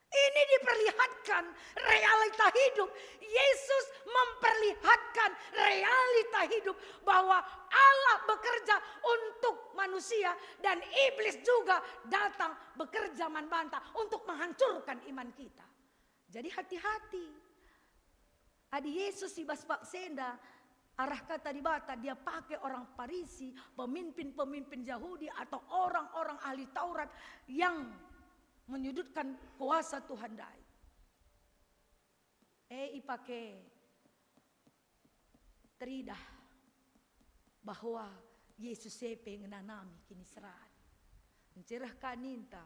Ini diperlihatkan realita hidup. Yesus memperlihatkan realita hidup bahwa Allah bekerja untuk manusia dan iblis juga datang bekerja man banta untuk menghancurkan iman kita. Jadi hati-hati. Adi Yesus i bas paksa enda, arah kata Dibata, Dia pake orang Parisi, pemimpin-pemimpin Jahudi, atau orang-orang ahli Taurat yang menyudutkan kuasa Tuhan ndai. E, ipake teridah bahwa Yesus e pe ngenanami kiniseran. Ncereh ka ninta,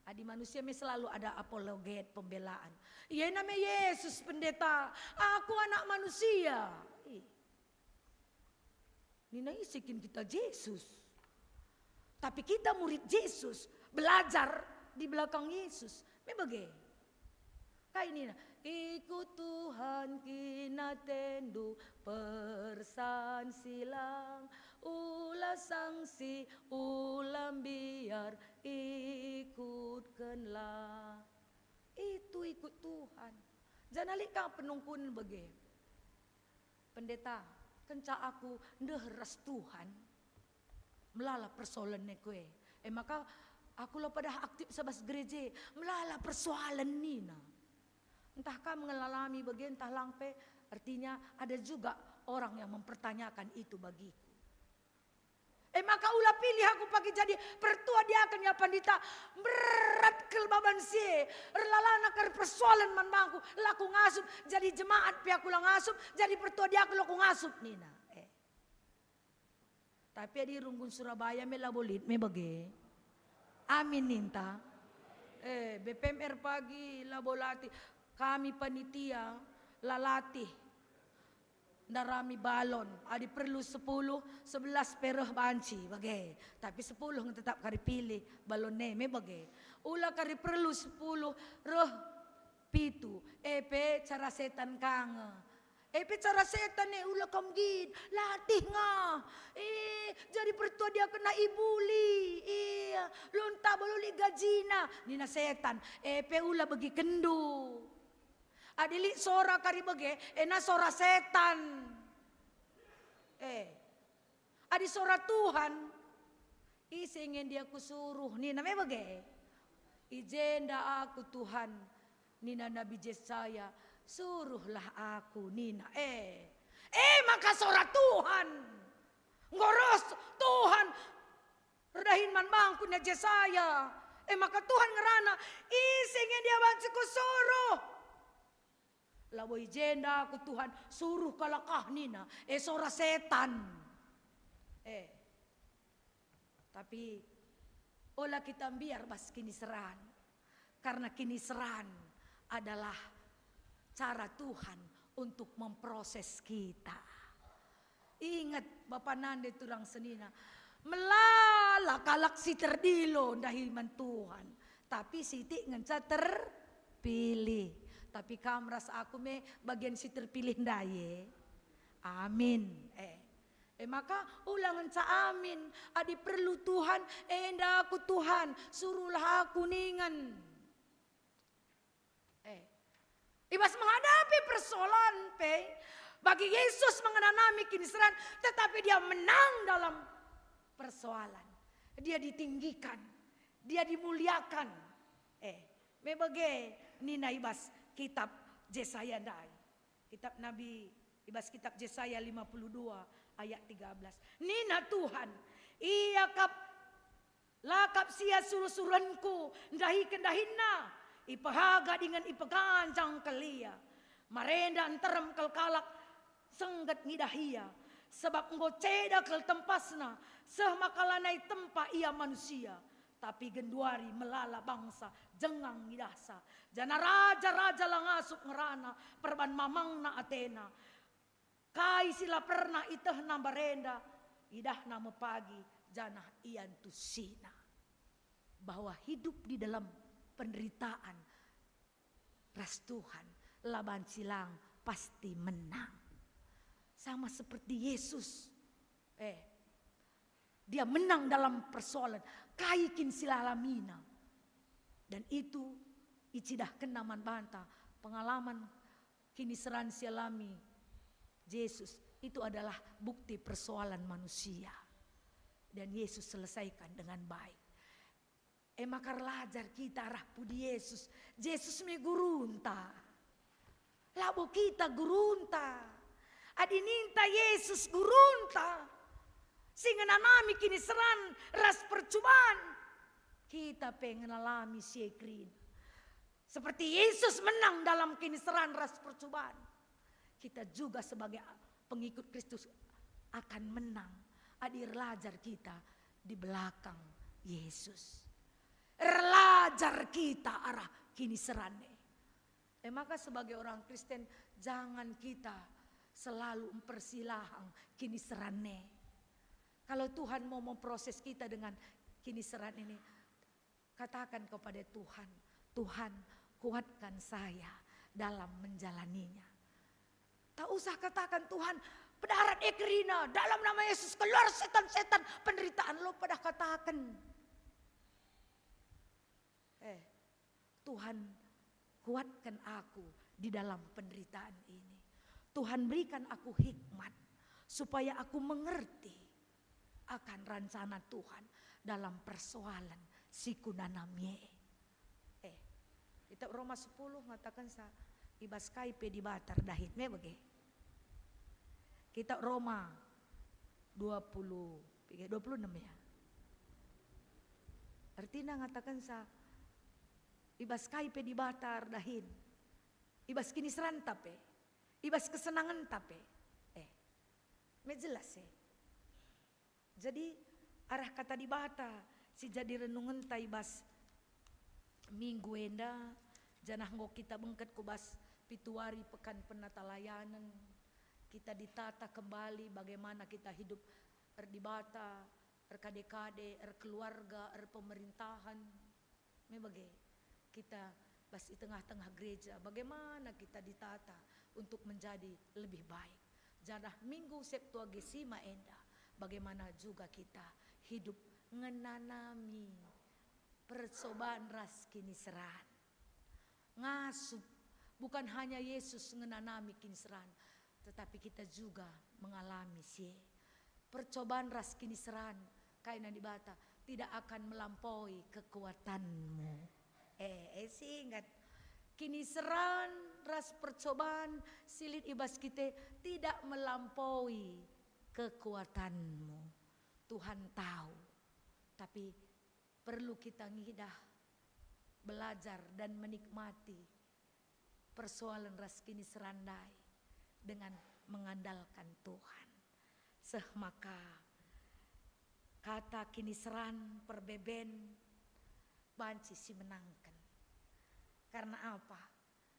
adi manusia me selalu ada apologet, pembelaan. Ia name Yesus pendeta, "Aku anak manusia." Ih. Nina ise kin kita Yesus? Tapi kita murid Yesus, belajar di belakang Yesus. Me bage. Kai nina, "Ikut Tuhan kin atendu, persan silang, ula sangsi, ula mbiar, ikutkenlah." Itu ikut Tuhan. Janah lit ka penungkunen bage. Pendeta, kenca aku ndeh ras Tuhan, melala persoalen e kue. E maka aku la pedah aktif sabas gereja, melala persoalen nina. Entah kam ngelalami bage, entah lang pe, artinya ada juga orang yang mempertanyakan itu bagiku. E maka ula pilih aku pagi jadi pertua diaken ya pandita, berat kal baban si e, erlalana kari persoalen man bangku, la ku ngasup, jadi jemaat pe aku la ngasup, jadi pertua diaken la ku ngasup nina. Eh. Tapi adi runggun Surabaya me labo lit me bage. Amin ninta. Eh, B P M R pagi labo latih. Kami panitia la latih. Ndarami balon, adi perlu sepuluh, sebelas pe reh banci, bage. Tapi sepuluh nge tetap kari pilih, balon e me bage. Ula kari perlu sepuluh, reh pitu, e pe cara setan ka nge. E pe cara setan e, ula kam gin, latih nga. Eh, jadi pertua diaken na ibuli. Iya, lonta balo lit gajina, nina setan. E pe ula begikenndu. Adi lit sora kari bage, ena sora setan. Eh, adi sora Tuhan, ise nge ndia kusuruh, nina me bage. I jenda aku Tuhan, nina Nabi Jesaya, suruhlah aku, nina. Eh, eh maka sora Tuhan. Enggo ras Tuhan erdahin man bangku nina Jesaya. E maka Tuhan ngerana, ise nge ndia banci kusuruh? Labo i jenda aku Tuhan, suruh kalak ah nina, e sora setan. Eh, tapi ola kita mbiar bas kiniseran. Karena kiniseran adalah cara Tuhan untuk memproses kita. Inget, bapa nande turang senina, melala kalak si terdilo ndahi man Tuhan, tapi sitik ngenca terpilih. Tapi kam ras aku me bagian si terpilih ndai e. Amin. Eh. E maka, ula ngenca amin. Adi perlu Tuhan, enda aku Tuhan, suruhlah aku ningen. Eh, i bas menghadapi persoalan pe, bagi Yesus mengenanami kiniseran, tetapi dia menang dalam persoalan. Dia ditinggikan, dia dimuliakan. Eh, me bage nina i bas kitab Jesaya ndai. Kitab Nabi, i bas kitab Jesaya lima puluh dua ayat tiga belas. Nina Tuhan, "Ia kap, la kap sia suruh-suruhenKu ndahiken dahinna, ipehaga dingen ipeganjang kal ia. Marenda nterem kal kalak sengget ngidah ia, sabap enggo ceda kal tempasna, seh maka lanai tempa ia manusia." Tapi genduari melala bangsa jengang ngidahsa, janah raja-raja la ngasup ngerana perban mamangna atena. Kai si la pernah itehna mbarenda, idahna me pagi janah iantusina. Bahwa hidup di dalam penderitaan ras Tuhan, la banci lang, pasti menang. Sama seperti Yesus. Eh, dia menang dalam persoalan. Kai kin si lalamina? Dan itu icidahkenna man banta pengalaman kiniseran si alami Jesus. Itu adalah bukti persoalan manusia. Dan Yesus selesaikan dengan baik. E maka erlajar kita arah pudi Yesus. Jesus me gurunta. Labo kita gurunta. Adi ninta Yesus gurunta, si ngenanami kiniseran ras percuban, kita pe ngenalami si e kerina. Seperti Yesus menang dalam kiniseran ras percuban, kita juga sebagai pengikut Kristus akan menang adi erlajar kita di belakang Yesus. Erlajar kita arah kiniseran e. E maka sebagai orang Kristen, jangan kita selalu mempersilahang kiniseran e. Kalau Tuhan mau memproses kita dengan kiniseran ini, katakan kepada Tuhan, "Tuhan, kuatkan saya dalam menjalaninya." Tak usah katakan, "Tuhan, pedarat e kerina, dalam nama Yesus, keluar setan-setan penderitaan." Lo pedah kataken. Eh, "Tuhan, kuatkan aku di dalam penderitaan ini. Tuhan, berikan aku hikmat supaya aku mengerti akan rencana Tuhan dalam persoalan si kunanami e. Eh, Kitab Roma sepuluh ngatakenca, "I bas kai pe Dibata erdahin." Me bage. Kitab Roma dua puluh, piga, dua puluh enam ya. Ertina ngatakenca, "I bas kai pe Dibata erdahin. I bas kiniseranta pe. I bas kesenangenta pe." Eh, me jelas e. Jadi, arah Kata Dibata si jadi renungenta i bas minggu enda, janah enggo kita bengket ku bas pitu wari Pekan Penatalayanen, kita ditata kembali bagaimana kita hidup erdibata, erkade-kade, erkeluarga, erpemerintahan. Me bage, kita bas i tengah-tengah gereja, bagaimana kita ditata untuk menjadi lebih baik. Janah Minggu Septuagesima enda, bagaimana juga kita hidup ngenanami percobaan ras kiniseran. Ngasup, bukan hanya Yesus ngenanami kiniseran, tetapi kita juga mengalami si e. Percobaan ras kiniseran, kai nina Dibata, tidak akan melampaui kekuatanmu. Eh, eh, si inget, kiniseran ras percobaan si lit i bas kita tidak melampaui kekuatanmu. Tuhan tahu, tapi perlu kita ngidah, belajar, dan menikmati persoalan ras kiniseran ndai dengan mengandalkan Tuhan. Seh maka kata kiniseran, perbeben, banci si menangken. Karena apa?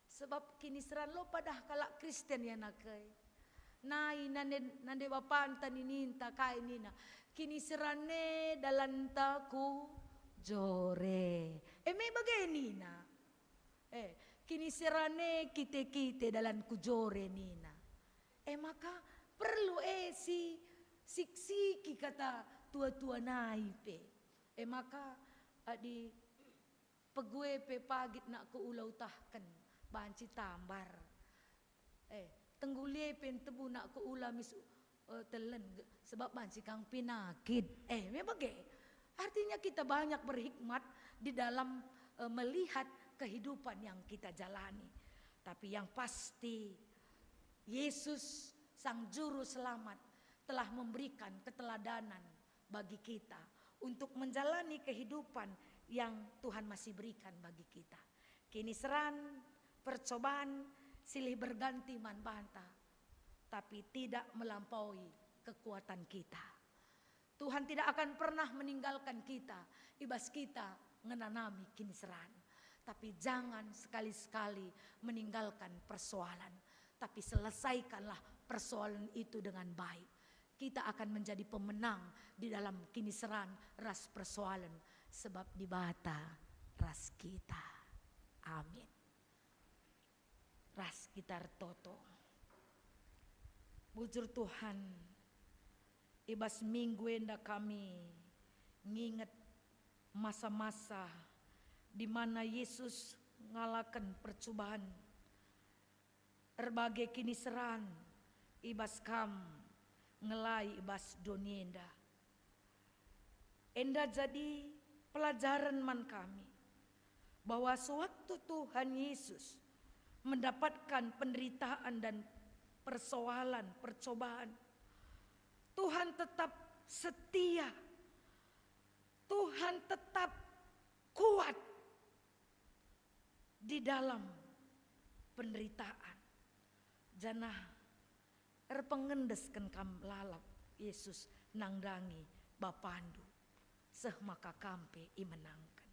Sebab kiniseran lo padah kalak Kristen ya nake. Nai nande, nande bapanta nininta kai nina, "Kiniseran e dalanta ku jore." E me bage nina. Eh, kiniseran e kite-kite dalan ku jore nina. E maka perlu e si siksiki kata tua-tua nai pe. E maka adi pegue pe pagit nak ku ula utahken, banci tambar. Eh, tenggulie pe ntebu nak ku ula mis, eh, telen, ge-, sebab banci kang pinakit. Eh, me bage. Artinya kita banyak berhikmat di dalam, eh, melihat kehidupan yang kita jalani. Tapi yang pasti, Yesus, Sang Juru Selamat, telah memberikan keteladanan bagi kita untuk menjalani kehidupan yang Tuhan masih berikan bagi kita. Kiniseran, percobaan, silih berganti man banta, tapi tidak melampaui kekuatan kita. Tuhan tidak akan pernah meninggalkan kita, i bas kita ngenanami kiniseran. Tapi jangan sekali-sekali meninggalkan persoalan, tapi selesaikanlah persoalan itu dengan baik. Kita akan menjadi pemenang di dalam kiniseran ras persoalan, sebab Dibata ras kita. Amin. Ras kita ertoto. Bujur Tuhan, i bas minggu enda kami nginget masa-masa di mana Yesus ngalaken percuban, erbage kiniseran i bas Kam ngelai i bas doni enda. Enda jadi pelajaren man kami, bahwa sewaktu Tuhan Yesus mendapatkan penderitaan dan persoalan, percobaan, Tuhan tetap setia, Tuhan tetap kuat di dalam penderitaan. Janah erpengendesken Kam lalap, Yesus, nandangi BapaNdu, seh maka Kam pe imenangken.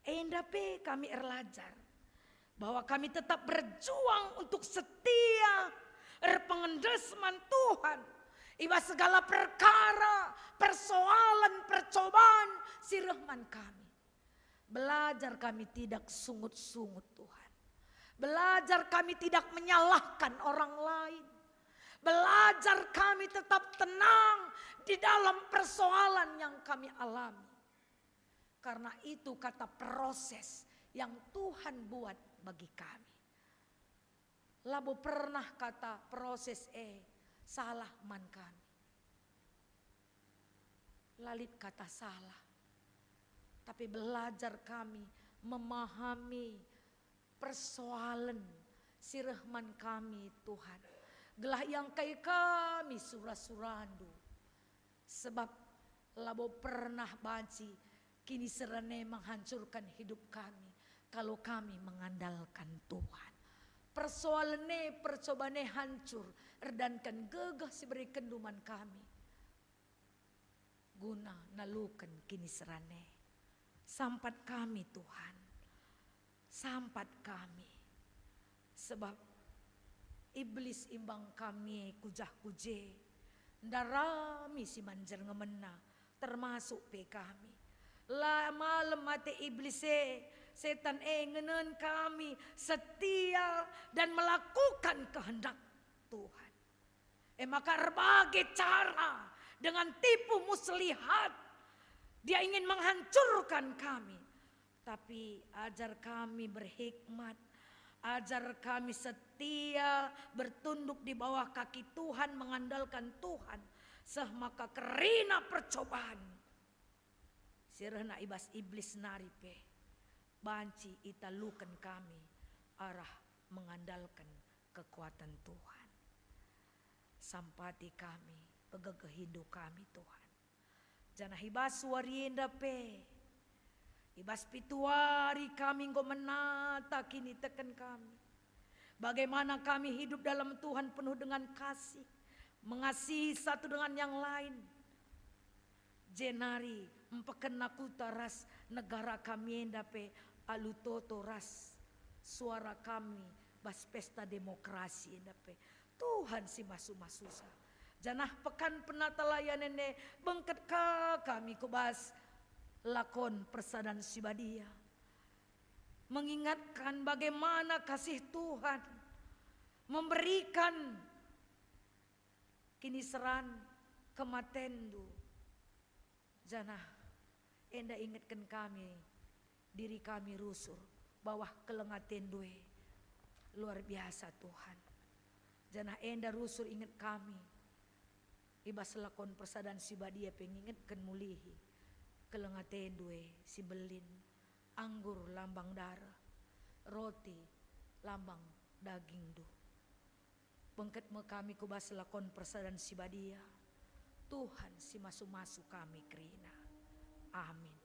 Enda pe kami erlajar bahwa kami tetap berjuang untuk setia, erpengendes man Tuhan i bas segala perkara, persoalan, percobaan si reh man kami. Belajar kami tidak sungut-sungut, Tuhan. Belajar kami tidak menyalahkan orang lain. Belajar kami tetap tenang di dalam persoalan yang kami alami. Karena itu kata proses yang Tuhan buat bagi kami. Labo pernah kata proses e salah man kami. La lit kata salah, tapi belajar kami memahami persoalen si reh man kami, Tuhan, gelah iangkai kami sura-suraNdu. Sebab labo pernah banci kiniseran e menghancurkan hidup kami, kalau kami mengandalkan Tuhan. Persoalen e, percobaan e hancur, erdanken gegeh si iberekenNdu man kami, guna naluken kiniseran e. Sampat kami, Tuhan, sampat kami. Sebab Iblis imbang kami e ku jah ku je, ndarami si man jerngemenna, termasuk pe kami. La malem ate Iblis e, setan e ngenen kami setia dan melakukan kehendak Tuhan. E maka erbage cara dengan tipu muslihat, dia ingin menghancurkan kami. Tapi ajar kami berhikmat, ajar kami setia bertunduk di bawah kaki Tuhan, mengandalkan Tuhan, seh maka kerina percobaan si rehna i bas Iblis nari pe banci italuken kami arah mengandalken kekuatan Tuhan. Sampati kami, pegegehiNdu kami, Tuhan. Janah i bas wari enda pe, i bas pitu wari kami enggo menata kiniteken kami. Bagaimana kami hidup dalam Tuhan penuh dengan kasih, mengasihi satu dengan yang lain. Jenari mpekena kuta ras negara kami enda pe alu toto ras suara kami bas pesta demokrasi enda pe. Tuhan si masu-masusa. Janah pekan penatalayanen e bengket ka kami ku bas lakon persadan si badia. Mengingatkan bagaimana kasih Tuhan memberikan kiniseran, kematenNdu. Janah enda ingetken kami, diri kami rusur bawah keleng atenNdu e. Luar biasa, Tuhan. Janah enda rusur inget kami i bas lakon persadan si badia pe ngingetken mulihi keleng atenNdu e si mbelin, anggur lambang dareh, roti lambang dagingNdu. Bengket me kami ku bas lakon persadan si badia. Tuhan si masu-masu kami kerina. Amin.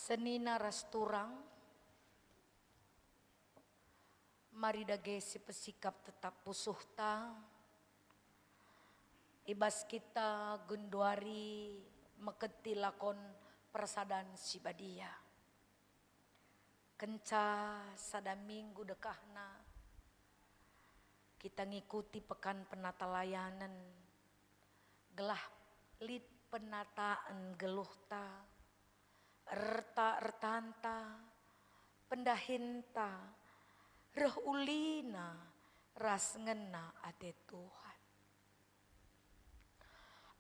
Senina ras turang, mari dage sipesikap tetap pusuhta, i bas kita genduari meketi lakon persadan si badia. Kenca sada minggu dekahna, kita ngikuti pekan penatalayanen, gelah lit penataen geluhta, erta-ertanta, pendahinta, reh ulina ras ngena ate Tuhan.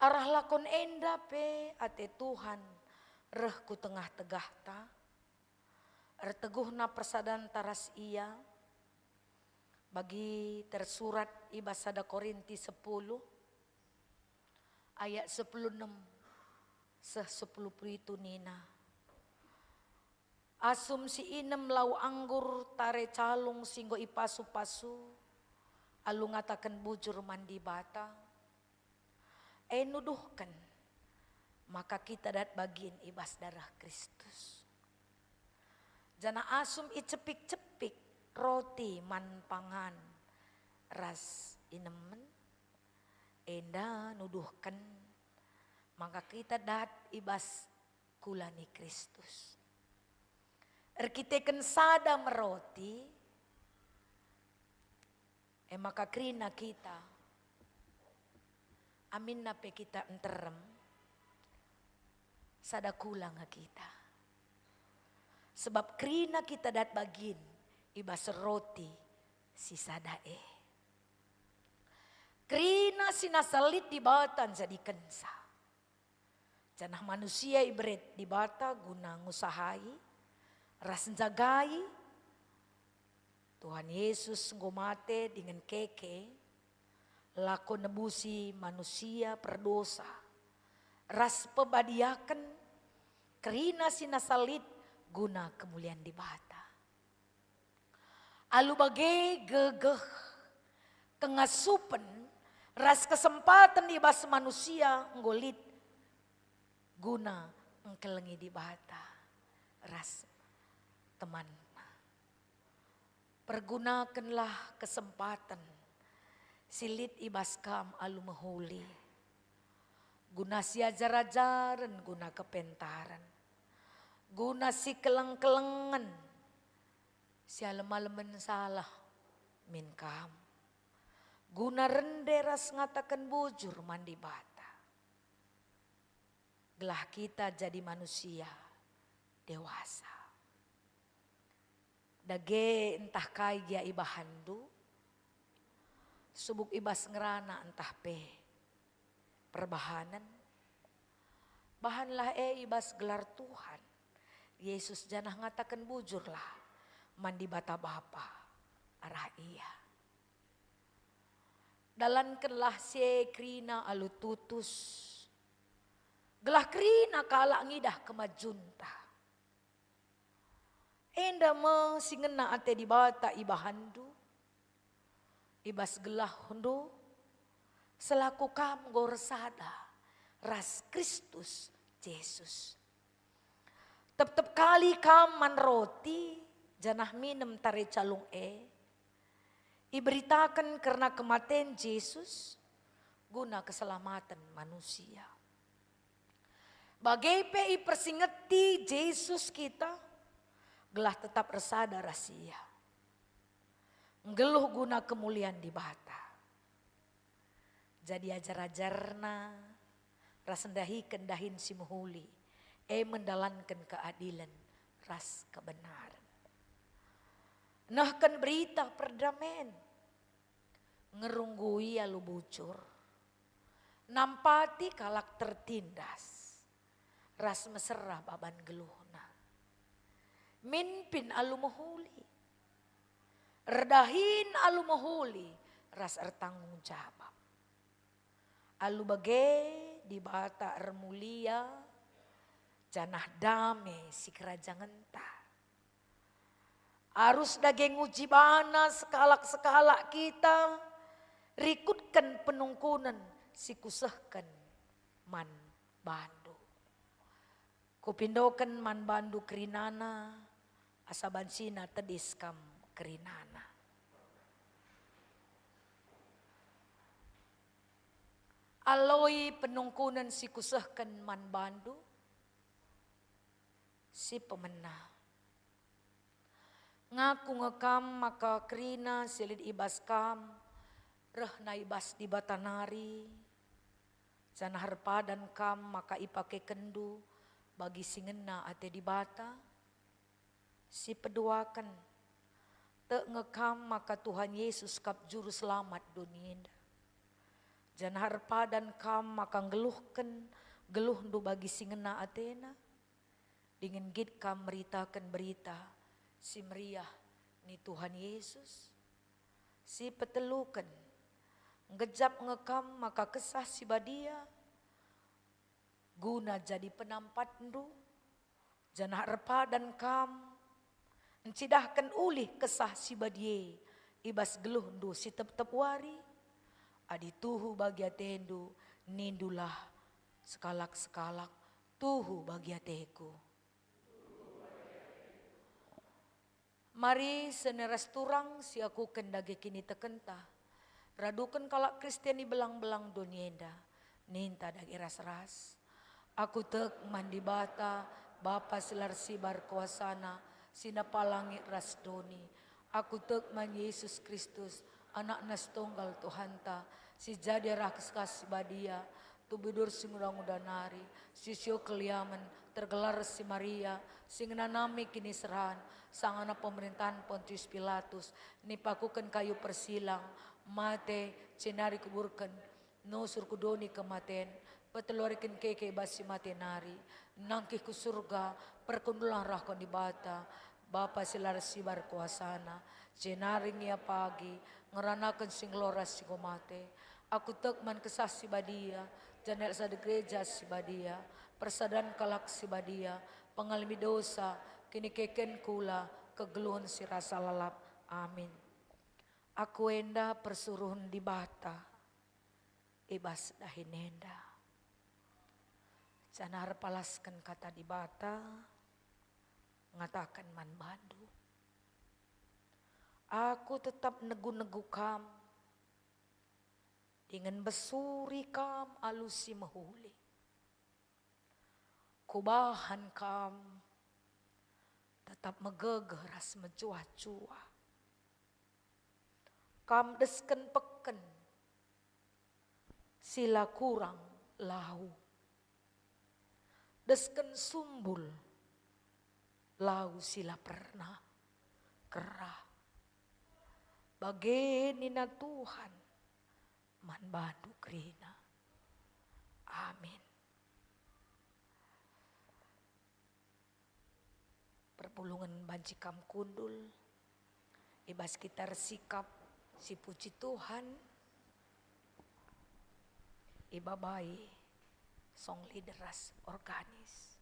Arah lakon enda pe ate Tuhan reh ku tengah tegahta, erteguhna persadanta ras Ia, bagi tersurat i bas sada Korinti sepuluh, ayat sepuluh enem seh sepuluh pitu nina, "Asum si inem lau anggur tare calung si enggo ipasu-pasu, alu ngataken bujur man Dibata, e nuduhken maka kita dat bagin i bas dareh Kristus. Janah asum icepik-cepik roti man pangan ras inemen, enda nuduhken maka kita dat i bas kula ni Kristus. Erkiteken sada me roti, e maka kerina kita, aminna pe kita nterem, sada kula nge kita. Sebab kerina kita dat bagin i bas roti si sada e. Kerina si nasa lit Dibata njadikenca. Janah manusia ibere Dibata guna ngusahai ras njagai. Tuhan Yesus enggo mate dingen keke, lako nebusi manusia perdosa, ras pebadiaken kerina si nasa lit guna kemulian Dibata. Alu bage gegeh, kengasupen, ras kesempaten i bas manusia enggo lit guna engkelengi Dibata ras temanna. Pergunakenlah kesempaten si lit i bas kam alu mehuli, guna siajar-ajaren, guna kepentaren, guna sikeleng-kelengen, sialem-alemen salah min kam, guna rende ras ngataken bujur man Dibata, gelah kita jadi manusia dewasa. Dage ntah kai gia ibahanndu, subuk i bas ngerana ntah pe perbahanen, bahanlah e i bas gelar Tuhan Yesus janah ngataken bujurlah man Dibata Bapa arah Ia. Dalankenlah si e kerina alu tutus, gelah kerina kalak ngidah kemajunta. Enda me si ngena ate Dibata ibahanndu, i bas gelahndu, selaku kam enggo ersada ras Kristus Jesus. Tep-tep kali kam man roti janah minem tare calung e, iberitaken kerna kematen Jesus guna keselamaten manusia. Bage pe ipersingeti Jesus kita gelah tetap ersada ras Ia, nggeluh guna kemulian Dibata. Jadi ajar-ajarNa ras ndahiken dahin si mehuli, e me ndalanken keadilen ras kebenaren. Nehken berita perdamen, ngerunggui alu bujur, nampati kalak tertindas, ras mesera baban geluhna. Mimpin alu mehuli, erdahin alu mehuli ras ertanggung jabap. Alu bage Dibata ermulia, janah dame sikerajangenta. Arus dage nguji bana sekalak-sekalak kita rikutken penungkunen si kusehken man bandu. Kupindoken man bandu kerinana, asa bansina tedis kam kerinana. Aloi penungkunen si kusehken man bandu, si pemena. Ngaku nge kam maka kerina si lit i bas kam rehna i bas Dibata nari, janah erpadan kam maka ipakekenndu bagi si ngena ate Dibata? Si peduaken, tek nge kam maka Tuhan Yesus kap Juru Selamat doni enda, janah erpadan kam maka nggeluhken geluhndu bagi si ngena atena? Dingen nggit kam meritaken Berita Si Meriah ni Tuhan Yesus? Si peteluken, nggejap nge kam maka Kesah Si Badia guna jadi penampatndu, janah erpadan kam ncidahken ulih Kesah Si Badia i bas geluhndu si tep-tep wari? Adi tuhu bagi atendu, nindulah sekalak-sekalak, "Tuhu bagi ateku." Mari sene ras turang siakuken dage kinitekenta, raduken kalak Kristen i belang-belang doni enda, ninta dage ras-ras. Aku tek man Dibata, Bapa si la ersibar kuasana, si napa langit ras doni. Aku tek man Jesus Kristus, AnakNa si Tunggal Tuhanta, si jadi arah keskas si badia, tubuh si nguda-nguda nari, si sio keliamen, tergelar si Maria, si ngenanami kiniseran, sangana pemerintahan Pontius Pilatus, nipakuken kayu persilang, mate, jenari kuburken, nusur ku doni kematen, peteluariken keke bas si mate nari, nangkih ku Surga, perkundulan rahko Dibata, Bapa si la ersibar kuasana, jenari ngia pagi, ngeranaken si nggeluh ras si enggo mate. Aku tek man Kesah Si Badia, janah sada Gereja Si Badia, persadan kalak si badia, pengalemi dosa, kinikeken kula, kegeluhen si rasa lalap. Amin. Aku enda persuruhen Dibata i bas dahin enda. Janah erpalasken Kata Dibata, ngataken man bandu, Aku tetap negu-negu kam, dingen mbesuri kam alu si mehuli. Kubahan kam tetap megegeh ras mejuah-juah. Kam desken peken si la kurang lau, desken sumbul lau si la pernah kerah. Bage nina Tuhan man bandu kerina. Amin. Perpulungen banci kam kundul i bas kita ersikap si puji Tuhan, ibabai song leader ras organis.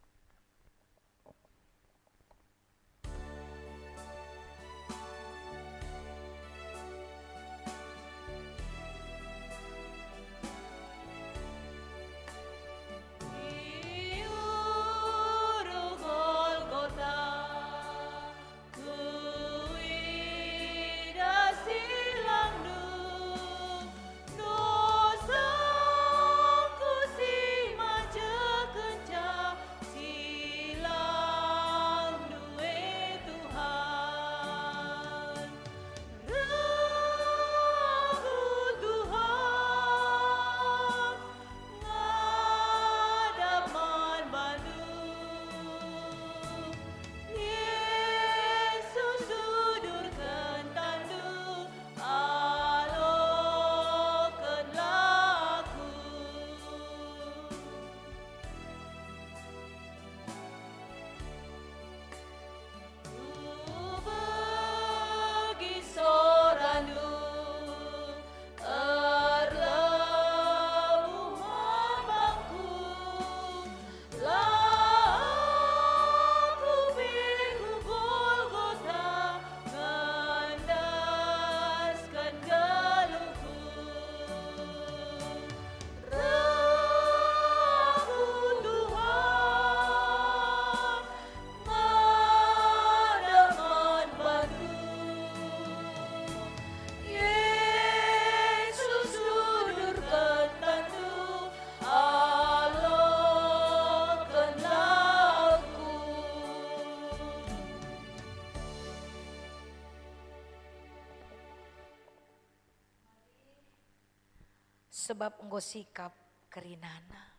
Sebab enggo sikap kerinana.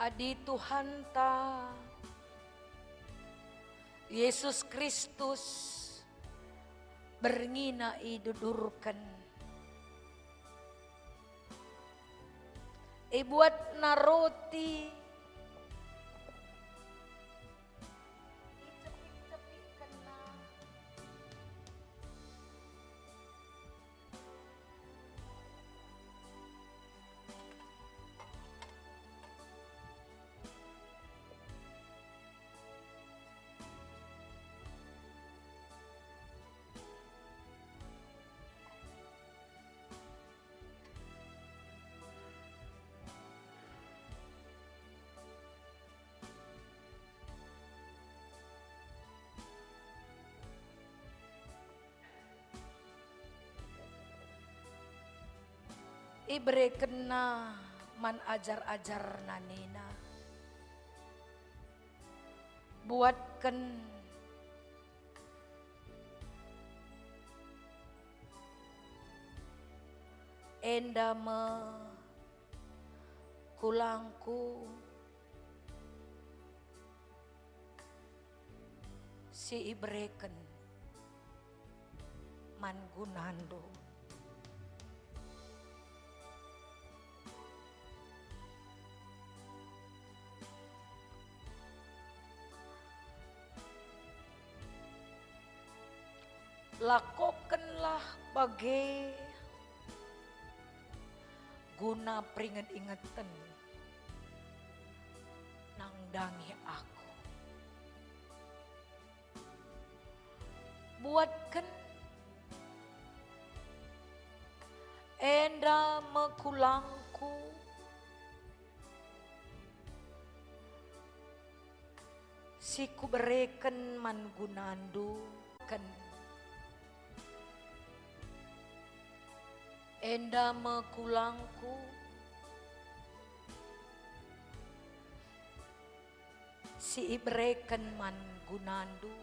Adi Tuhanta Jesus Kristus berngiNa idudurken, ibuatNa roti, icepik-cepikkenNa. IberekenNa man ajar-ajarNa nina, "Buatken enda me kulangKu si ibereken man gunandu." Lakokenlah bage guna peringet-ingeten nandangi Aku. Buatken enda me kulangKu si Kubereken man gunandu. Ken. Enda me kulangKu si ibereken man gunandu.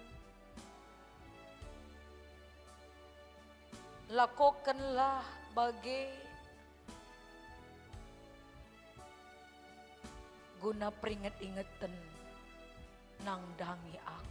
Lakokenlah bage guna peringet-ingeten nandangi Aku.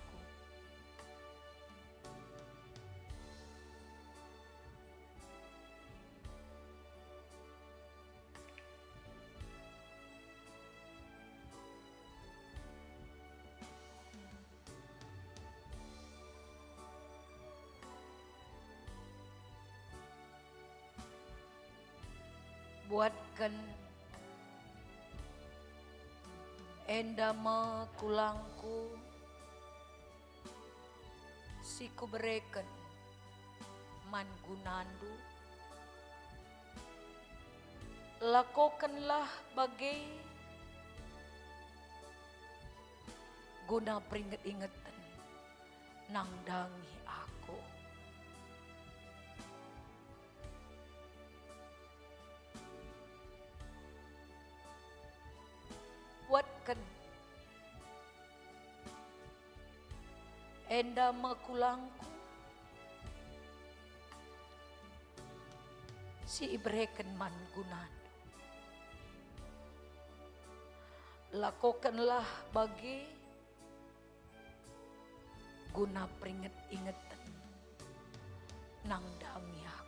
Buatken enda me kulangKu si Kubereken man gunandu. Lakokenlah bage guna peringet-ingeten nandangi Aku. Buatken enda me kulangKu si ibereken man gunandu. Lakokenlah bage guna peringet-ingeten nandangi Aku.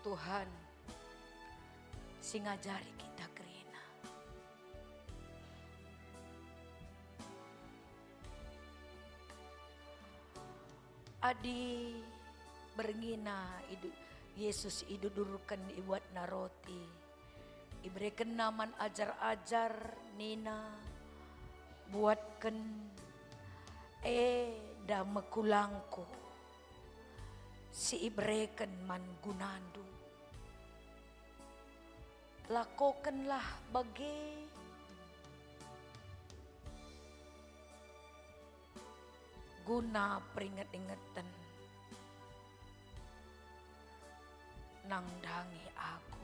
Tuhan si ngajari kita kerina. Adi berngina idu-, Yesus idudurken ibuatna roti, iberekenNa man ajar-ajar nina, "Buatken enda me kulangKu si ibereken man gunandu. Lakokenlah bage guna peringet-ingeten nandangi Aku."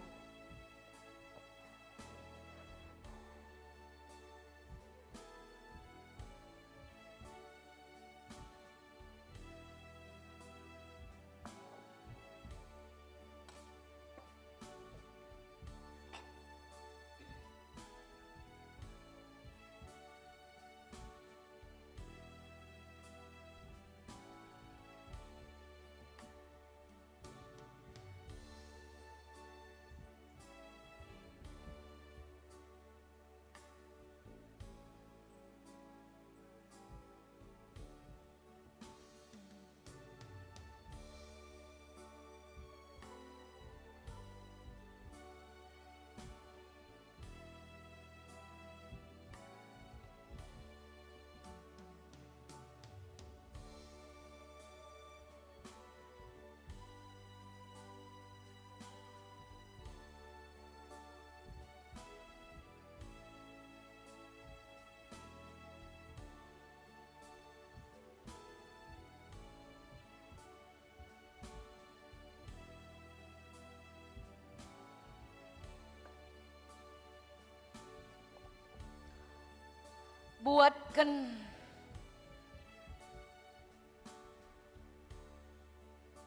Buatken,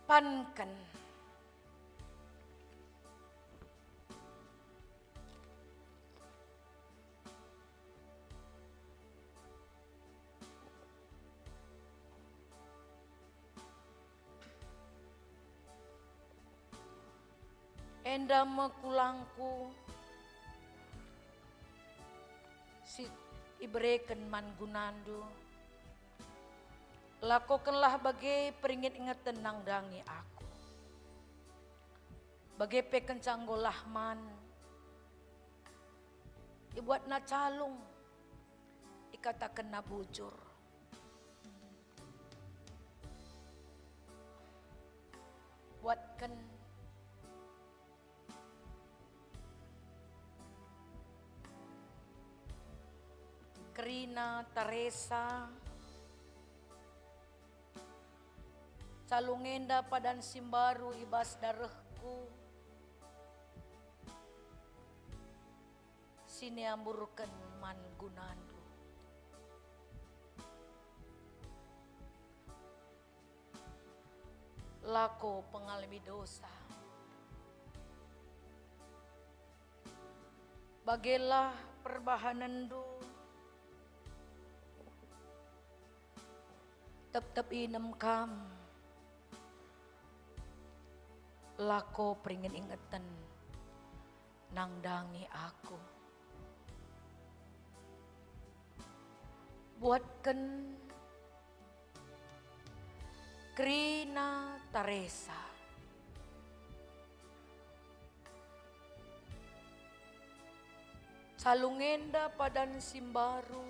panken. Enda me kulangku si ibereken man gunandu. Lakokenlah bage peringet-ingeten nandangi aku. Bage pe kenca enggo lah man, ibuatna calung, ikatakenna bujur. Buatken kerina taresa, calung enda padan si mbaru i bas darehku, si niamburken man gunandu. Lako pengalemi dosa. Bagelah perbahanenndu, tep-tep inem kam, lako peringet-ingeten nandangi aku. Buatken kerina taresa. Calung enda padan si mbaru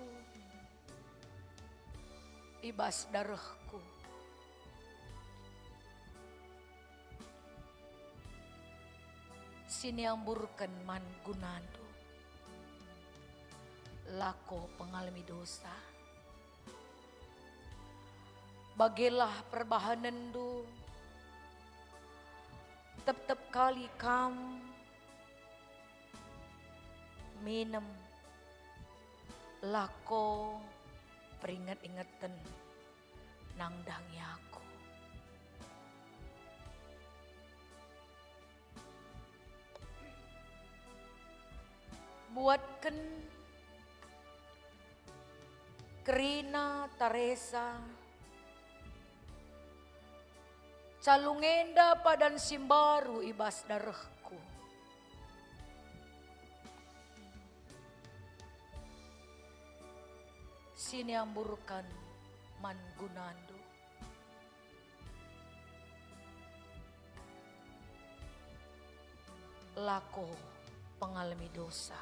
i bas darehku, si niamburken man gunandu. Lako pengalemi dosa. Bagelah perbahanenndu, tep-tep kali kam minem, lako peringet-ingeten nandangi aku. Buatken kerina taresa, calung enda padan si mbaru i bas darehku, si niamburken man gunandu. Lako pengalemi dosa.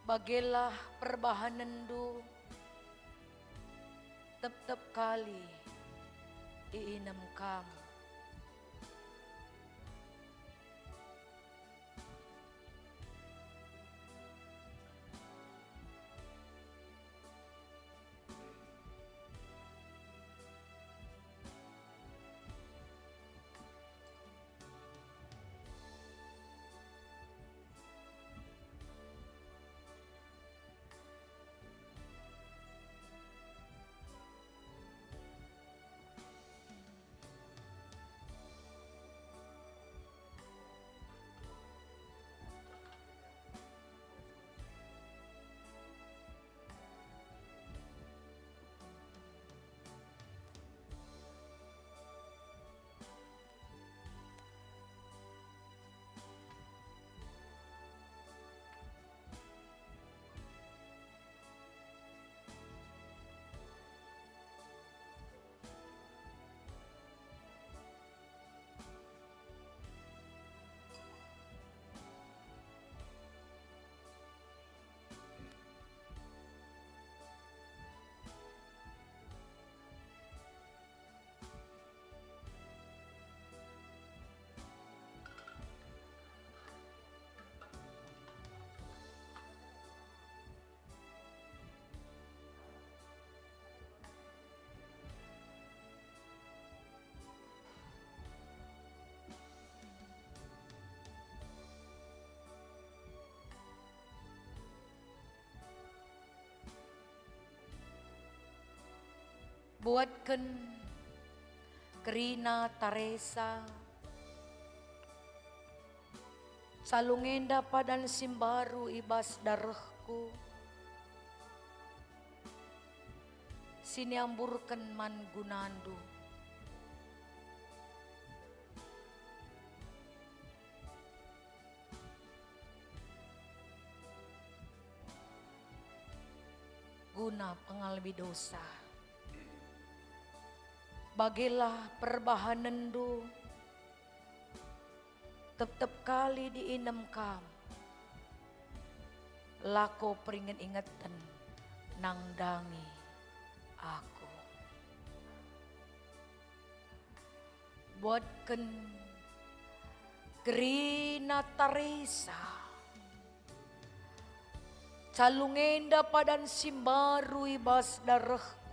Bagelah perbahanenndu, tep-tep kali iinem kam. Buatken kerina taresa, calung enda padan si mbaru i bas darehku, si niamburken man gunandu. Guna pengalemi dosa. Bagelah perbahanenndu tep-tep kali diinem kam, lako peringet-ingeten nandangi aku. Buatken kerina taresa, calung enda padan si mbaru i bas darehku,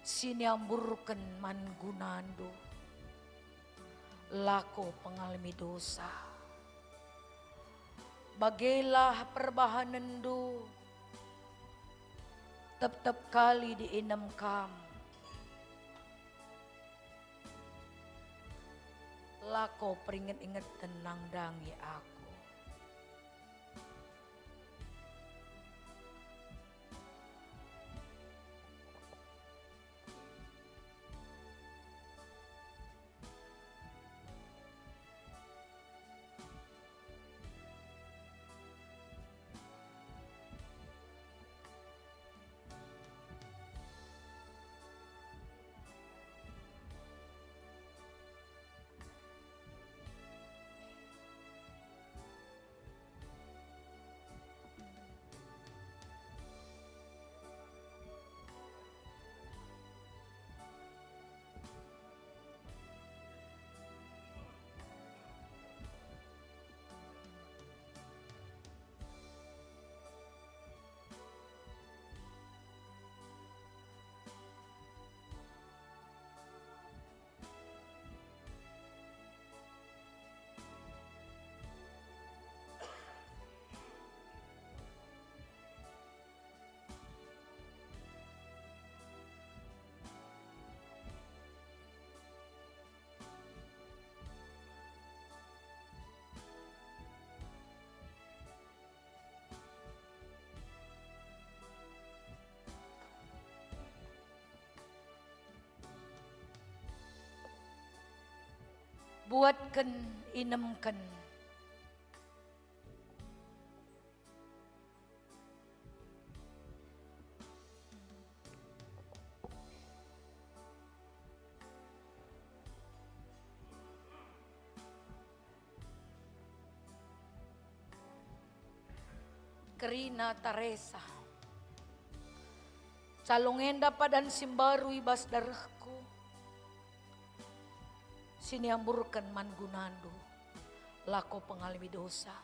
si niamburken man gunandu, lako pengalemi dosa. Bagelah perbahanenndu tep-tep kali diinem kam, lako peringet-ingeten nandangi aku. Buatken, inemken. Kerina taresa. Calung enda padan si mbaru i bas darehku, si niamburken man gunandu, lako pengalemi dosa.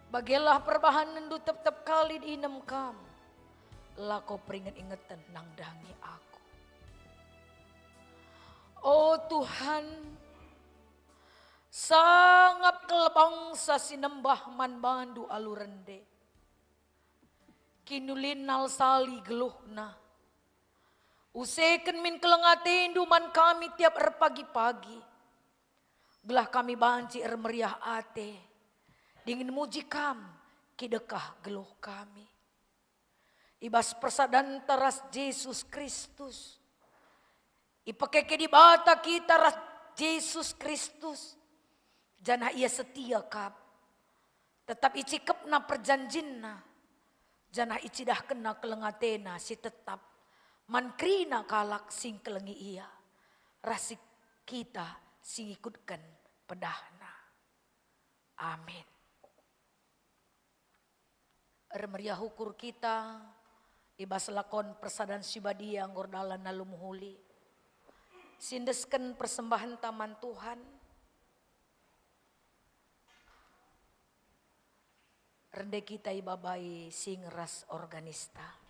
Bagelah perbahanenndu tep-tep kali diinem kam, lako peringet-ingeten nandangi aku. O Tuhan, sangap kal bangsa si nembah man bandu alu rende. Kinulin nalsali geluhna. Useken min keleng atendu man kami tiap erpagi-pagi, gelah kami banci ermeriah ate dingen muji Kam kidekah geluh kami. I bas persadanta ras Jesus Kristus, ipekeke Dibata kita ras Jesus Kristus, janah Ia setia kap. Tetap icikepNa perjanjinNa, janah icidahkenNa keleng ateNa si tetap man kerina kalak si ngkelengi Ia, ras si kita si ngikutken pedahNa. Amin. Ermeriah ukur kita i bas lakon persadan si badia enggo erdalan alu mehuli, si endesken persembahenta man Tuhan. Rende kita ibabai sing ras organista.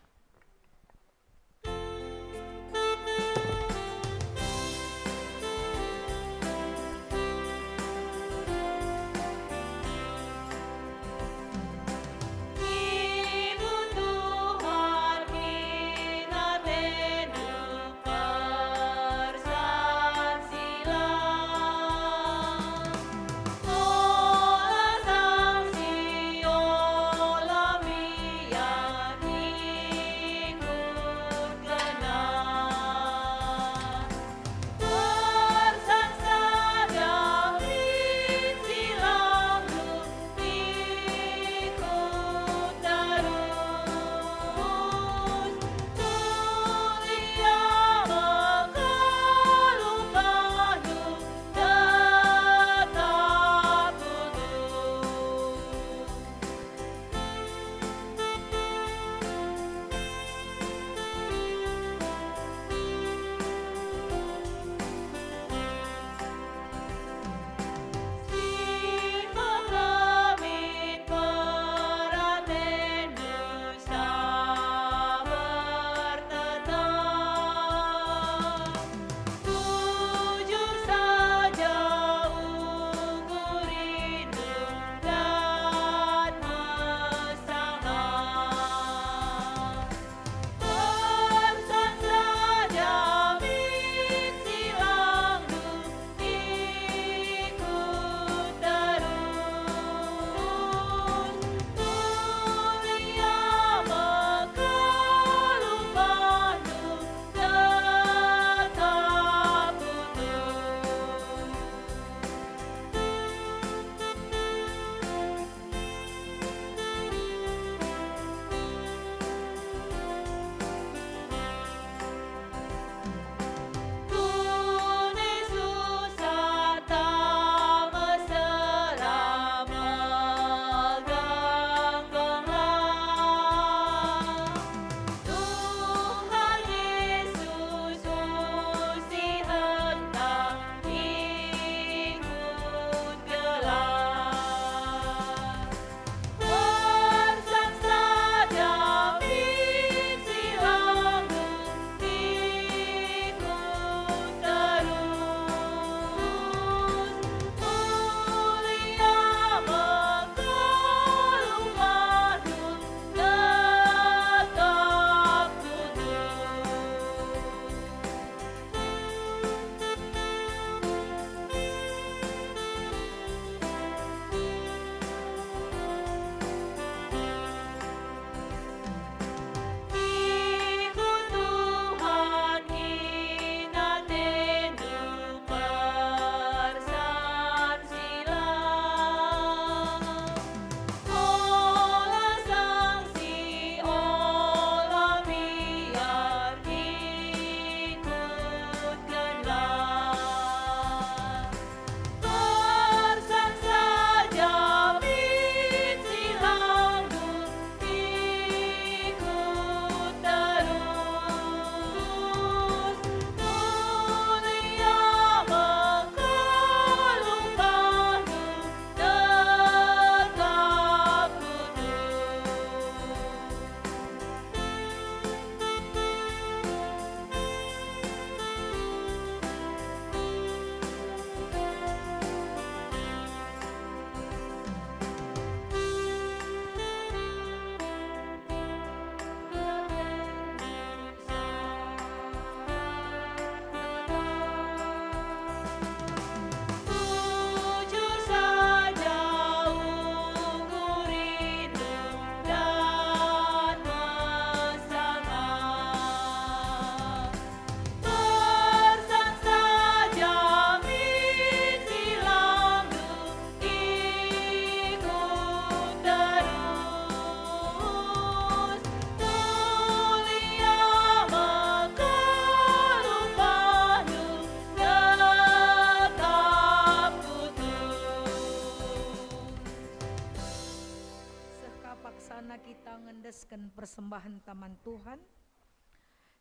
Kita ngendesken persembahen taman Tuhan.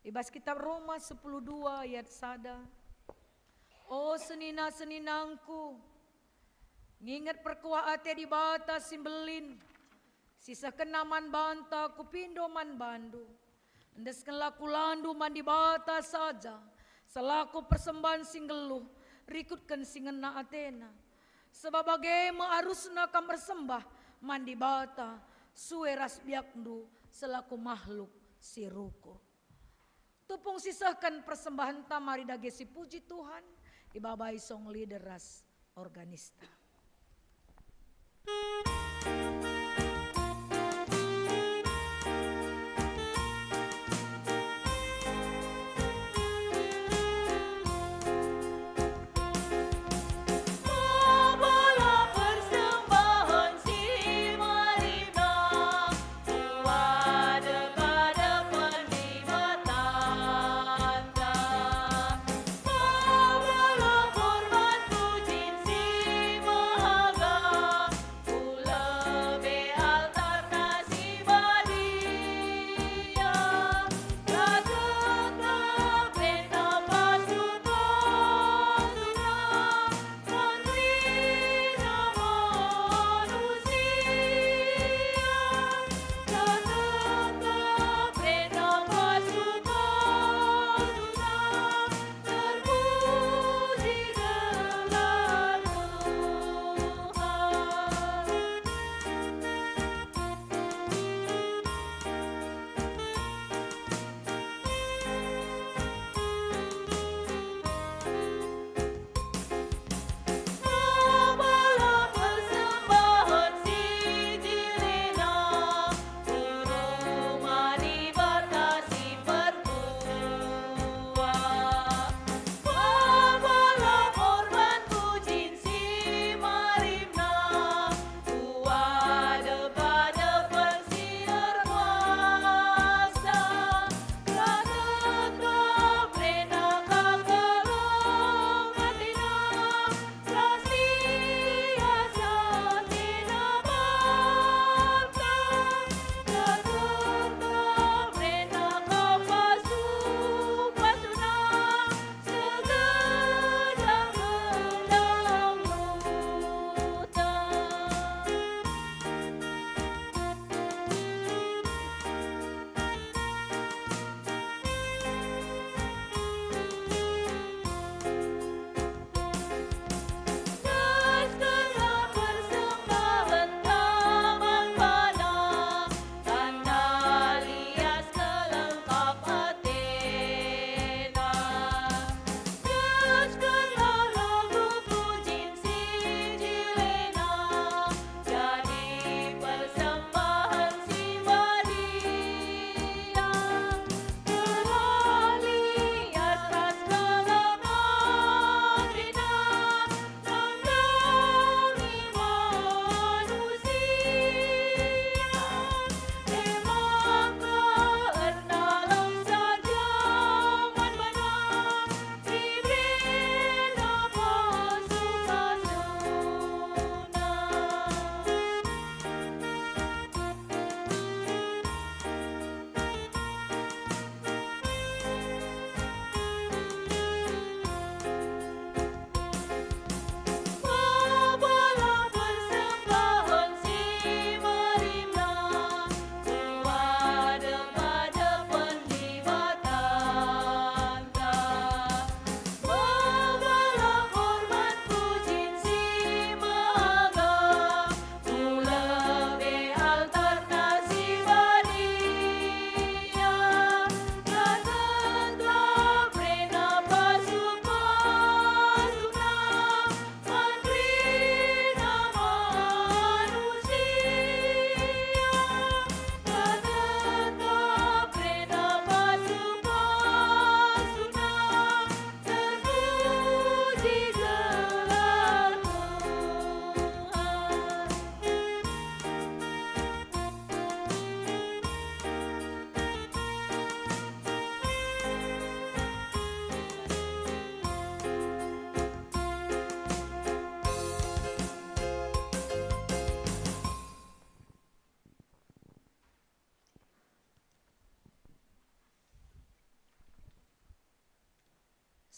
I bas Kitab Roma sepuluh dua ayat sada. O senina-seninangku, nginget perkuah ate Dibata si mbelin, sisehkenNa man banta kupindo man bandu. Endeskenlah kulandu man Dibata saja, selaku persembahen si nggeluh, rikutken si ngena ateNa. Sebab bage me arusna kam ersembah man Dibata, sue ras biakndu selaku mahluk si rukur. Tupung sisehken persembahenta mari dage sipuji Tuhan, ibabai song leader ras organista.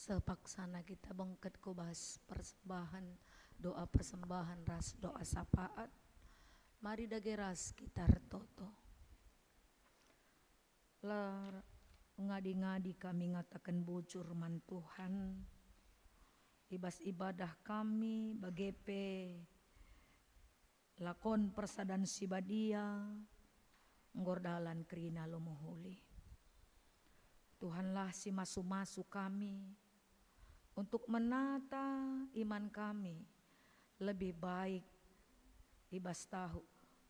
Terpaksana kita bengket ku bas persembahan, doa persembahan ras doa syafaat. Mari dage ras kita ertoto. La ngadi-ngadi kami ngataken bujur man Tuhan, i bas ibadah kami bage pe lakon persadan si badia, enggo erdalan kerina alu mehuli. Tuhanlah si masu-masu kami untuk menata iman kami lebih baik i bas tahun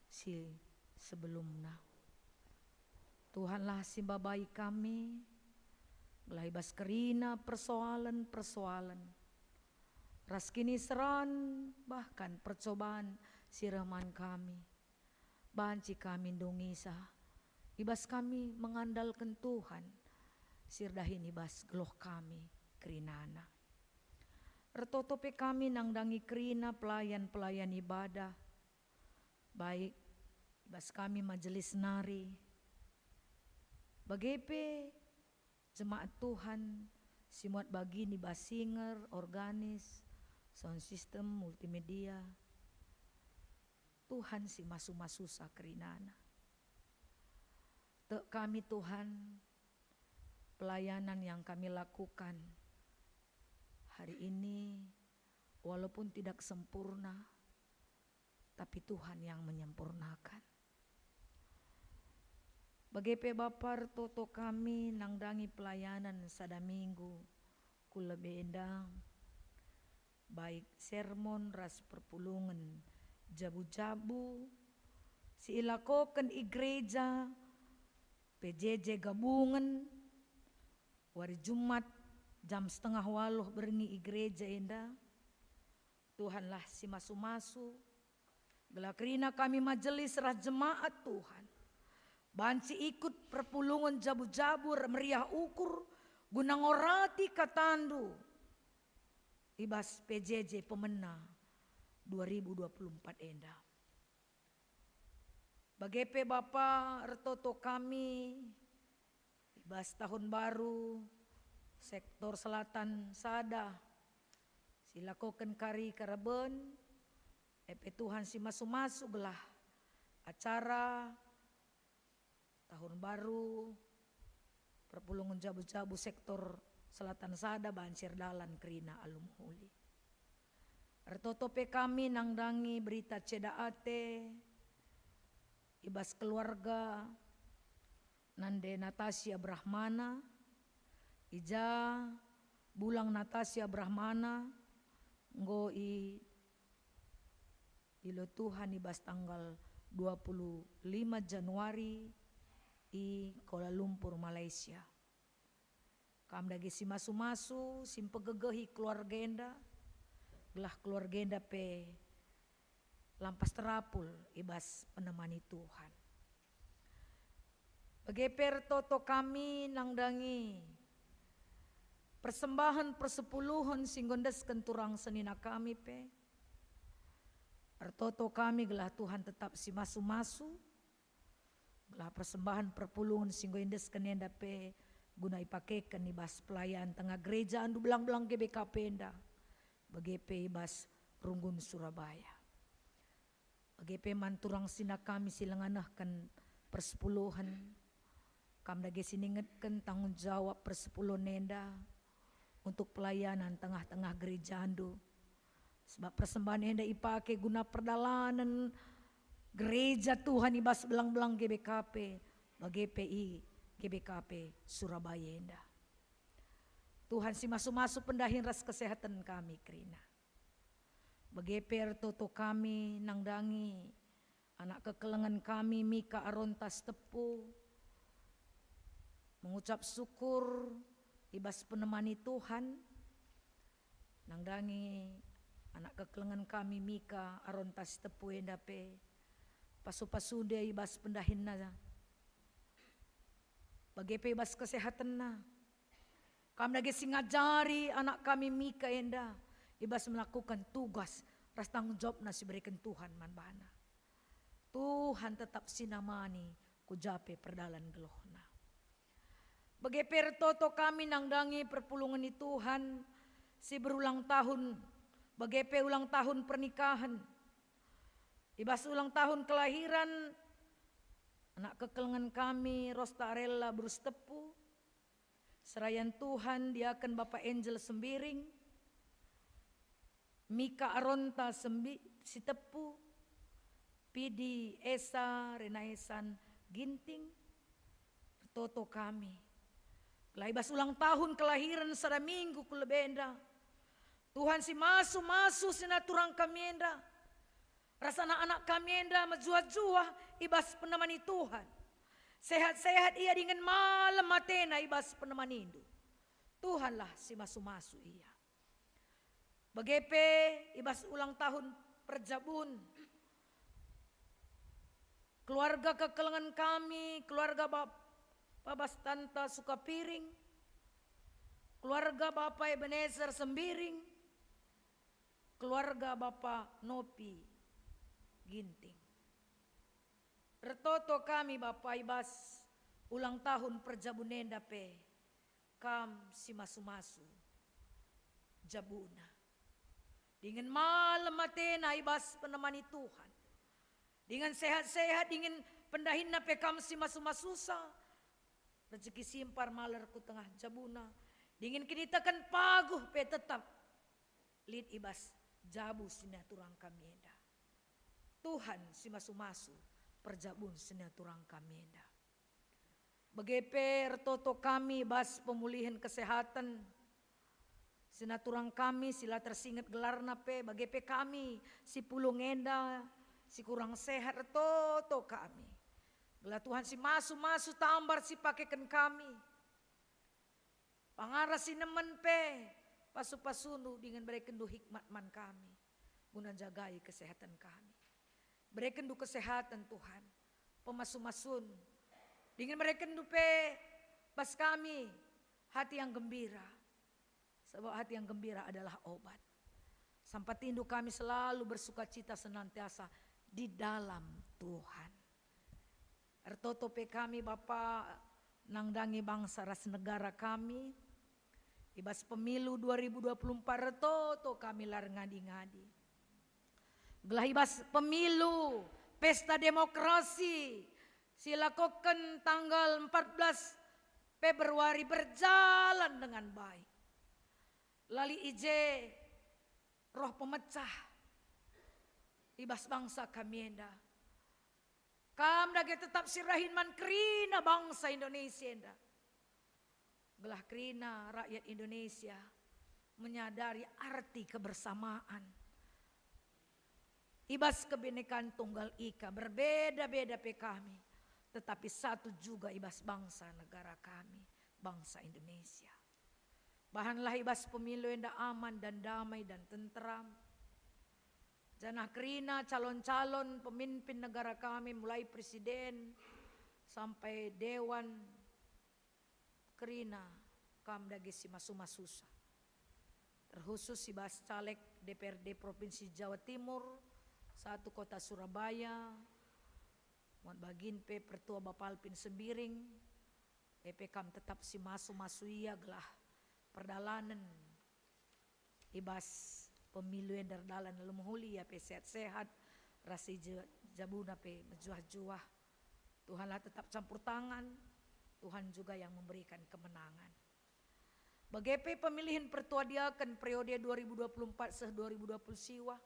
si sebelumna. Tuhanlah si mbabai kami, gelah i bas kerina persoalen-persoalen, ras kiniseran, bahkan percobaan si reh man kami. Banci kami ndungisa, i bas kami mengandalken Tuhan, si erdahin i bas geluh kami kerinana. Ertoto pe kami nandangi kerina pelayan-pelayan ibadah, baik i bas kami majelis nari, bage pe jemaat Tuhan si muat bagin i bas singer, organis, sound system, multimedia. Tuhan si masu-masusa kerinana. Tek kami, Tuhan, pelayanan yang kami lakukan hari ini, walaupun tidak sempurna, tapi Tuhan yang menyempurnakan. Bage pe Bapa, ertoto kami nandangi pelayanan sada minggu ku lebe enda, baik sermon ras perpulungen jabu-jabu si ilakoken i gereja P J J gabungen, wari Jumat jam setengah waluh berngi i gereja enda. Tuhanlah si masu-masu, gelah kerina kami majelis ras jemaat Tuhan banci ikut perpulungen jabu-jabu meriah ukur guna ngorati kataNdu i bas P J J Pemena dua ribu dua puluh empat enda. Bage pe Bapa, ertoto kami i bas tahun baru sektor selatan sada si lakoken kari karaben, e pe Tuhan si masu-masu gelah acara tahun baru perpulungen jabu-jabu sektor selatan sada banci erdalan kerina alu mehuli. Ertoto pe kami nandangi berita ceda ate i bas keluarga nande Natasia Brahmana, i ja bulang Natasia Brahmana enggo i, ilo Tuhan i bas tanggal dua puluh lima Januari i Kuala Lumpur, Malaysia. Kam dage si masu-masu, si mpegegehi keluarga enda, gelah keluarga enda pe lampas terapul i bas penemani Tuhan. Bage pe ertoto kami nandangi persembahen persepuluhen si enggo endesken turang senina kami pe. Ertoto kami gelah Tuhan tetap si masu-masu, gelah persembahen perpulungen si enggo iendesken enda pe guna ipakeken i bas pelayan tengah gereja andu belang-belang G B K P enda, bage pe i bas runggun Surabaya. Bage pe man turang senina kami si langa nehken persepuluhen, kam dage si ningetken tanggung jawab persepuluhen enda untuk pelayanan tengah-tengah gerejandu. Sebab persembahen enda ipake guna perdalanen gereja Tuhan i bas belang-belang G B K P, bage pe i G B K P Surabaya enda. Tuhan si masu-masu pendahin ras kesehatan kami kerina. Bage pe ertoto kami nandangi anak kekelengen kami Mika Aronta Sitepu, mengucap syukur i bas penemani Tuhan. Nandangi anak kekelengen kami Mika Aronta Sitepu enda pe, pasu-pasundu i bas pendahinna, bage pe i bas kesehatenna. Kam dage si ngajari anak kami Mika enda i bas melakukan tugas ras tanggung jawabna si ibereken Tuhan man bana. Tuhan tetap si namani ku ja pe perdalan geluhna. Bage pe ertoto kami nandangi perpulungen ni Tuhan si berulang tahun, bage pe ulang tahun pernikahen. I bas ulang tahun kelahiran anak kekelengen kami, Rosta Arella Beru Sitepu, serayan Tuhan diaken Bapa Angel Sembiring, Mika Aronta Sembi-, Sitepu, Pidi Esa Renaesan Ginting, ertoto kami. Gelah i bas ulang tahun kelahiran sada minggu ku lebe enda, Tuhan si masu-masu si naturang kami enda, ras anak-anak kami enda mejuah-juah i bas penemani Tuhan. Sehat-sehat ia dingen malem atena i bas penemanindu. Tuhanlah si masu-masu ia. Bage pe i bas ulang tahun perjabun, keluarga kekelengen kami, keluarga Bapa Bastanta Sukapiring, keluarga Bapa Ebenezer Sembiring, keluarga Bapa Nopi Ginting. Ertoto kami, Bapa, i bas ulang tahun perjabun enda pe, Kam si masu-masu jabuna. Dingen malem atena i bas penemani Tuhan. Dingen sehat-sehat, dingen pendahinna pe Kam si masu-masusa. Rejeki simpar maler ku tengah jabuna. Dingen kiniteken paguh pe tetap lit i bas jabu si naturang kami enda. Tuhan si masu-masu perjabun si naturang kami enda. Bage pe ertoto kami bas pemulihen kesehaten si naturang kami si la tersinget gelarna pe, bage pe kami si pulung enda si kurang sehat, ertoto kami. Gelah Tuhan si masu-masu tambar si pakeken kami. Pangara si nemen pe pasu-pasundu dingen berekenndu hikmat man kami, guna njagai kesehatan kami. Berekenndu kesehatan, Tuhan, pemasu-masun, dingen berekenndu pe bas kami hati yang gembira, sebab hati yang gembira adalah obat. Sampatindu kami selalu bersukacita senantiasa di dalam Tuhan. Ertoto pe kami, Bapa, nandangi bangsa ras negara kami. I bas pemilu dua ribu dua puluh empat ertoto kami la erngadi-ngadi. Gelah i bas pemilu, pesta demokrasi si ilakoken tanggal empat belas Februari berjalan dengan baik. La lit i je roh pemecah i bas bangsa kami enda. Kam dage tetap si erdahin man kerina bangsa Indonesia enda. Gelah kerina rakyat Indonesia menyadari arti kebersamaan. I bas kebinekaan Tunggal Ika, berbeda-beda pe kami, tetapi satu juga i bas bangsa negara kami, bangsa Indonesia. Bahanlah i bas pemilu enda aman dan damai dan tenteram. Janah kerina calon-calon pemimpin negara kami, mulai presiden sampai dewan, kerina Kam dage si masu-masusa. Terkhusus i bas caleg D P R D Provinsi Jawa Timur, satu Kota Surabaya, muat bagin pe Pertua Bapa Alvin Sembiring, e pe Kam tetap si masu-masu ia gelah perdalanen i bas pemilu enda erdalan alu mehuli, ia pe sehat-sehat, ras i je-, jabuna pe mejuah-juah. Tuhanlah tetap campur tangan, Tuhan juga yang memberikan kemenangan. Bage pe pemilihen pertua diaken periode dua ribu dua puluh empat seh dua ribu dua puluh siwa.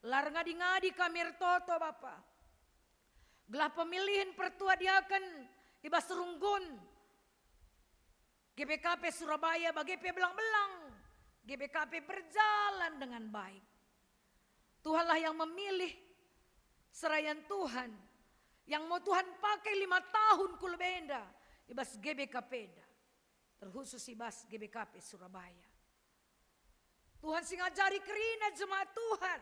La erngadi-ngadi kami ertoto, Bapa. Gelah pemilihen pertua diaken i bas runggun G B K P Surabaya bage pe belang-belang G B K P berjalan dengan baik. Tuhanlah yang memilih serayan Tuhan yang mau Tuhan pakai lima tahun ku lebe enda i bas G B K P enda, terkhusus i bas G B K P Surabaya. Tuhan si ngajari kerina jemaat Tuhan,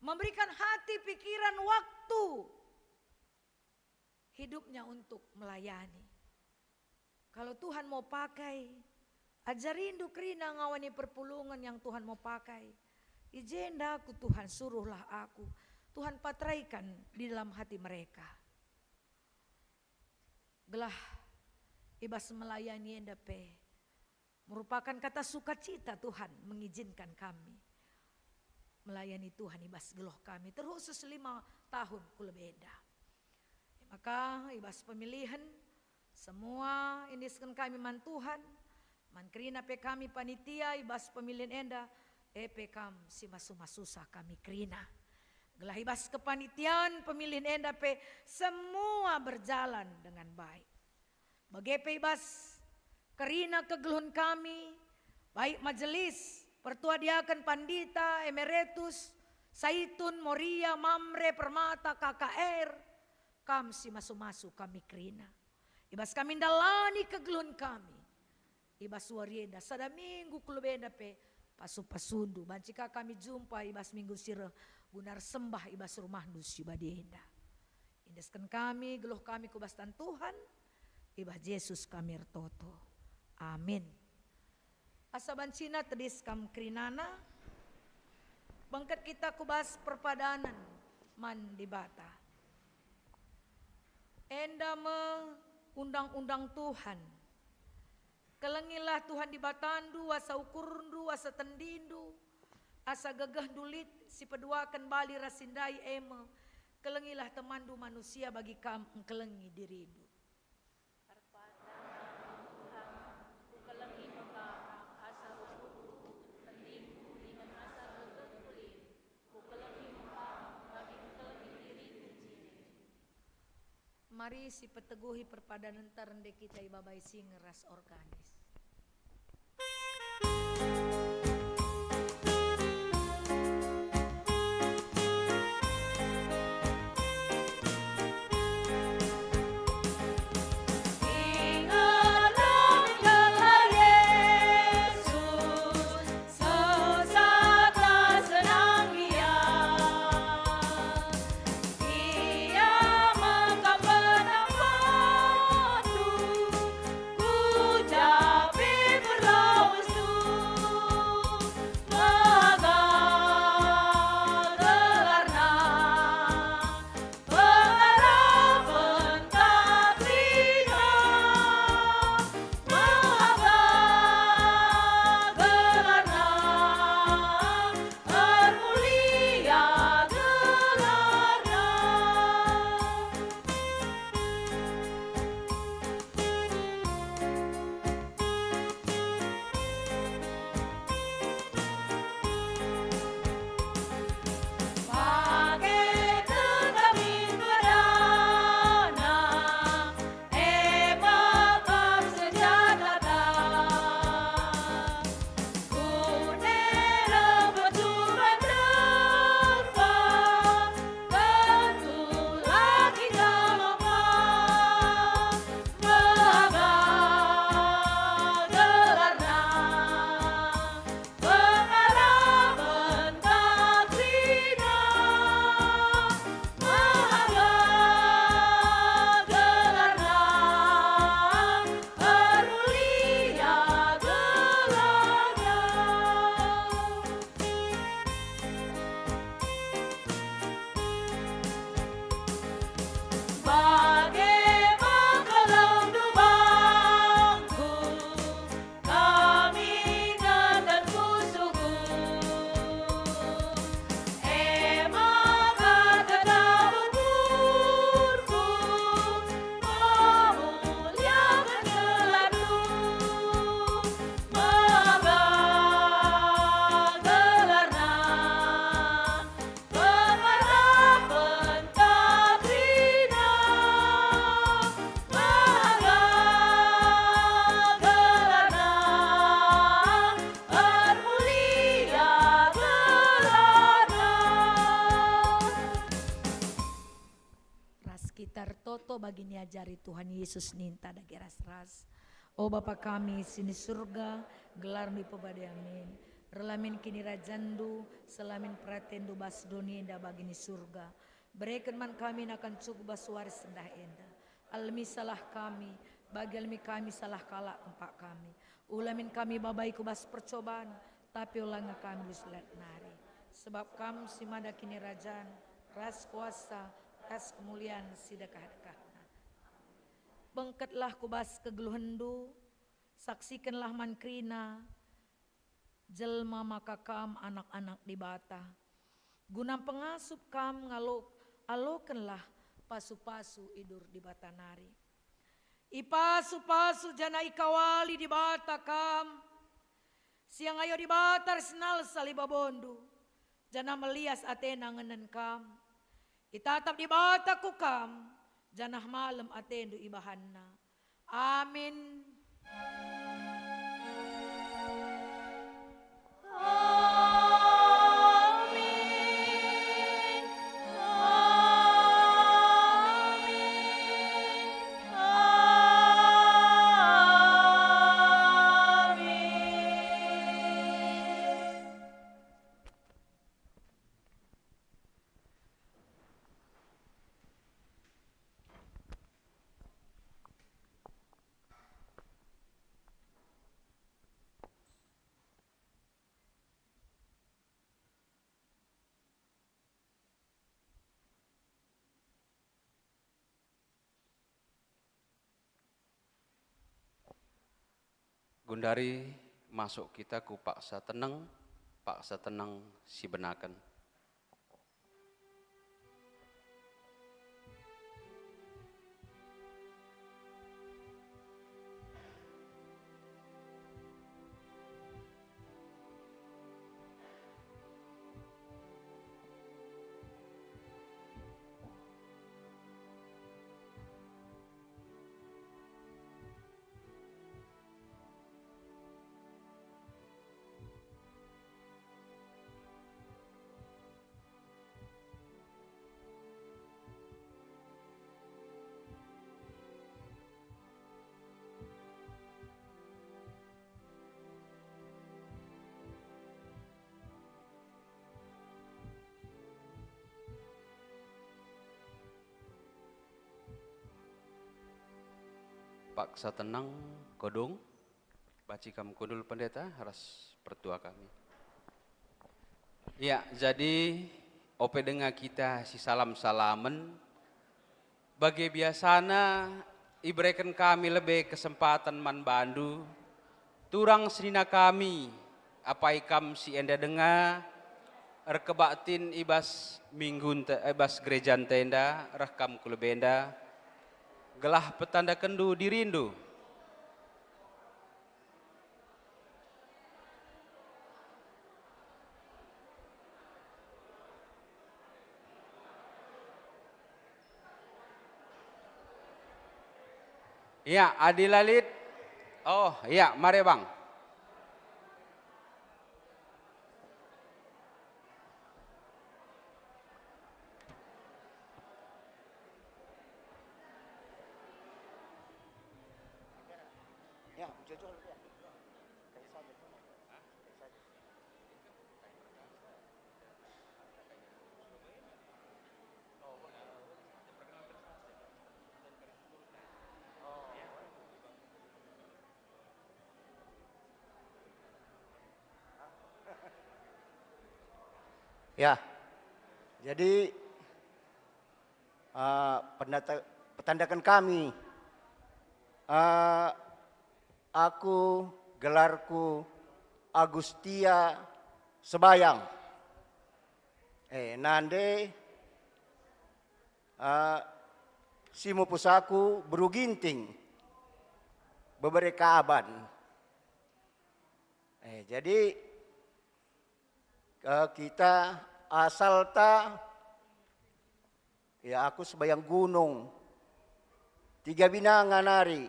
memberikan hati, pikiran, waktu hidupnya untuk melayani. Kalau Tuhan mau pakai, ajarindu kerina ngawani perpulungen yang Tuhan mau pakai. I jenda aku, Tuhan, suruhlah aku. Tuhan, pateraikan di dalam hati mereka. Gelah I bas melayani enda pe merupakan kata sukacita Tuhan mengizinkan kami melayani Tuhan i bas geluh kami, terkhusus lima tahun ku lebe enda. E maka, i bas pemilihen, semua iendesken kami man Tuhan, man kerina pe kami panitia i bas pemilihen enda, e pe kam si masu-masusa kami kerina. Gelah i bas kepanitian pemilihen enda pe semua berjalan dengan baik. Bage pe i bas kerina kegeluhen kami, baik majelis, pertua diaken, pandita, emeritus, Saitun, Moria, Mamre, Permata, K K R, kam si masu-masu kami kerina. I bas kami ndalani kegeluhen kami. I bas wari enda, sada minggu ku lebe enda pe pasu-pasundu, banci ka kami jumpa i bas minggu si reh guna ersembah i bas rumahndu si badi enda. Iendesken kami geluh kami ku bas tan Tuhan, i bas Jesus kami ertoto. Amin. Asa bancina tedis kam kerinana, bengket kita ku bas perpadanen man Dibata. Enda me undang-undang Tuhan. Kelengilah Tuhan Dibatandu asa ukurndu, asa tendindu, asa gegehndu lit si peduaken bali ras si ndai, e me, kelengilah temanndu manusia bagi kam engkelengi dirindu. Erpatah Tuhan, kukelengi me kam asa ukurndu, tendindu, dingen asa gegehndu lit. Mari sipeteguhi perpadanenta, rende kita ibabai singer ras organis. Ingetlah gelar Yesus, sesatlah senang Ia. Ia mengkam penempatku, ku japi perlawesku, mega gelarNa. Pengarapen tak kerina, mega gelarNa, ermulia gelarNa. Bage kami perdana, e maka senjatata. Ku nere pecuban rempah, tentulah kita lemah. Mega gelarNa, pengarapen tak kerina, mega gelarNa, ermulia gelarNa. Bage maka lem lubangku, kami nenden pusuhku. E maka tetap ukurku, memuliaken gelarNdu. Mega gelarNa, pengarapen tak kerina, mega gelarNa, ermulia gelarNa. Ras kita ertoto bagi niajari Tuhan Yesus ninta dage ras-ras. O Bapa kami si ni Surga, gelarNdu ipebadi amin. Reh la min kinirajanNdu, seh la min peratenNdu bas doni enda bagi ni Surga. Bereken man kami nakan cukup bas wari sendah enda. Alemi salah kami, bagi alemi kami salah kalak kempak kami. Ula min kami babai ku bas percoban, tapi ola nge kami lusi lalap nari. Sebab Kam si mada kinirajan, ras kuasa, ras kemulian si dekah-dekahna. Bengketlah ku bas kegeluhenndu, saksikenlah man kerina jelma maka kam anak-anak Dibata. Guna pengasup kam ngalok, alokenlah pasu-pasu idur Dibata nari. Ipasu-pasu janah ikawali Dibata kam, siang ayo Dibata ras nalsal i babondu, janah melias atena ngenen kam. Itatap Dibata ku kam, janah malem atendu ibahanNa. Amin. Gundari masuk kita ku paksa teneng, paksa teneng si benaken. Paksa tenang, kodung. Banci kam kundul, Pendeta, ras pertua kami. Ya, jadi ope denga kita sisalam-salamen, bage biasana ibereken kami lebe kesempaten man bandu, turang senina kami, apai kam si enda denga erkebaktin i bas minggunta, i bas gerejanta enda, reh kam ku lebenda, gelah petandakenndu dirindu. Ya, adi la lit. Oh, ya, mari, Bang. Ya, jadi, eh, pendata-, petandaken kami, eh, aku gelarku Agustia Sebayang. Eh, nande, eh, si mupus aku Beru Ginting, bebere Kaban. Eh, jadi, eh, kita asalta, ya, aku Sebayang Gunung, Tiga Binanga nari,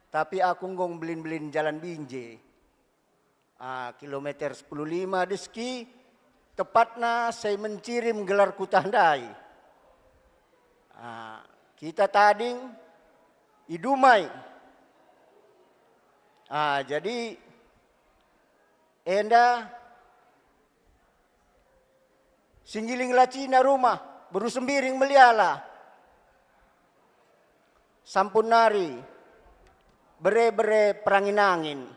tapi aku enggo mbelin-mbelin Jalan Binje. Ah, kilometer sepuluh lima Deski, tepatna Saimen Cirim gelar kutah ndai. Ah, kita tading i Dumai. Ah, jadi enda singgiling lacina rumah, Beru Sembiring meliala. Sampun nari, bere-bere perangin-angin.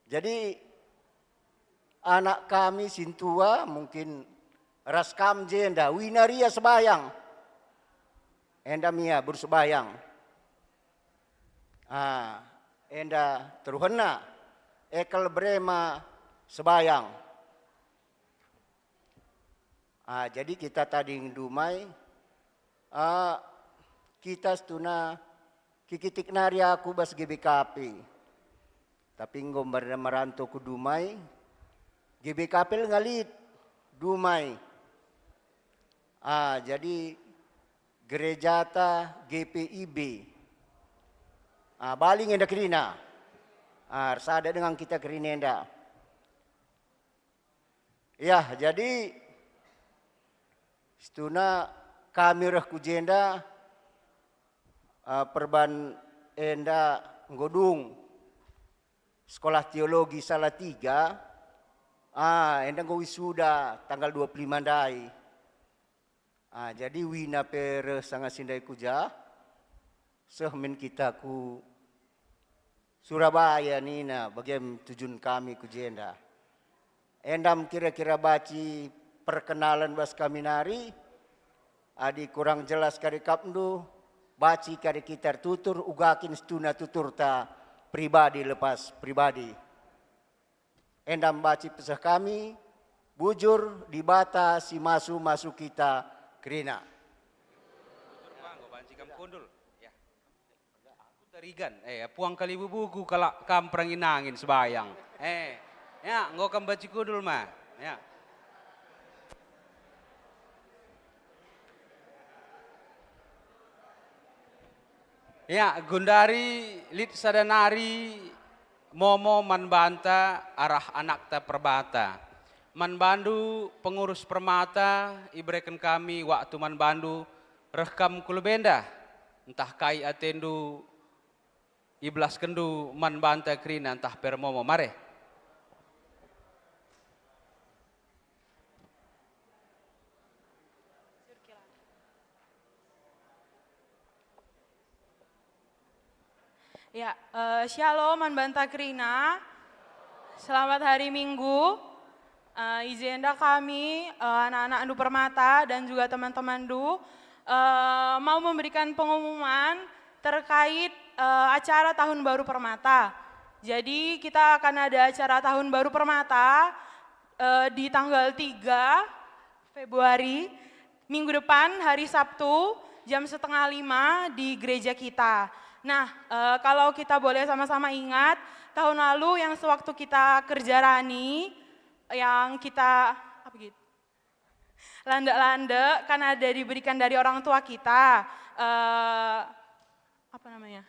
Jadi, anak kami sintua mungkin ras kam jenda, Winaria Sebayang. Enda mia beru sebayang. Ah, enda teruhenna, ekel berema sebayang. Ah, jadi kita tading dumai, ah, kita situhuna kikitik nari aku bas G B K P. Tapi enggo mer-, meranto ku dumai, G B K P langa lit dumai. Ah, jadi gerejata G P I B. Ah, bali nge enda kerina. Ah, ersada dengan kita kerina enda. Yah, jadi situhuna kami reh ku jenda, eh, perban enda enggo dung sekolah teologi Salatiga, ah, enda enggo wisuda tanggal dua puluh lima ndai. Ah, jadi uina pe reh sanga si ndai ku jah, seh min kita ku Surabaya nina, bagem tujun kami ku jenda. Endam kira-kira baci perkenalen bas kami nari, adi kurang jelas kari kapndu, baci kari kita ertutur, uga kin situhuna tuturta pribadi lepas pribadi. Enda mbaci peseh kami, bujur Dibata si masu-masu kita kerina. Bujur ma, enggo banci kam kundul. Ya. Aku tarigan, eh, puang kalibubuku kalak kam perangin-angin sebayang. Eh, ya, enggo kam banci kundul ma. Ya. Ya, gundari lit sada nari momo man banta arah anakta Permata. Man bandu pengurus Permata, ibereken kami waktu man bandu reh kam ku lebe enda, ntah kai atendu ibelaskenndu man banta kerina ntah pe ermomo. Mare. Ya, eh, shalom man banta kerina. Selamat hari Minggu. Eh, i jenda kami, eh, anak-anakndu Permata dan juga teman-temanndu, eh, mau memberikan pengumuman terkait, eh, acara Tahun Baru Permata. Jadi, kita akan ada acara Tahun Baru Permata, eh, di tanggal tiga Februari, minggu depan, hari Sabtu, jam setengah lima di gereja kita. Nah, eh, kalau kita boleh sama-sama ingat, tahun lalu yang sewaktu kita kerja rani, yang kita, apa gitu? Landek-landek kan ada diberikan dari orang tua kita, eh, apa namanya?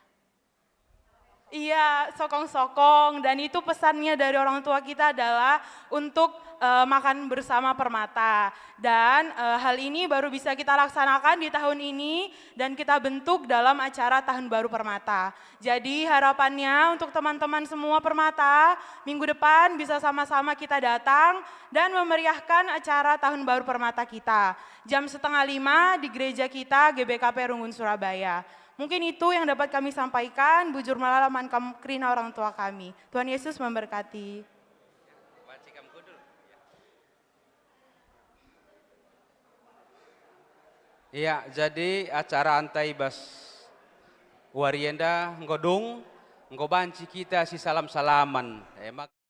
Iya, sokong-sokong. Dan itu pesannya dari orang tua kita adalah untuk, eh, makan bersama Permata. Dan, eh, hal ini baru bisa kita laksanakan di tahun ini dan kita bentuk dalam acara Tahun Baru Permata. Jadi harapannya untuk teman-teman semua Permata, minggu depan bisa sama-sama kita datang dan memeriahkan acara Tahun Baru Permata kita. Jam setengah lima di gereja kita, G B K P Runggun Surabaya. Mungkin itu yang dapat kami sampaikan, bujur melala man kam kerina orang tua kami. Tuhan Yesus memberkati. Ya, jadi acara antai bas wari enda enggo dung, enggo banci kita sisalam-salaman. Eh, mak-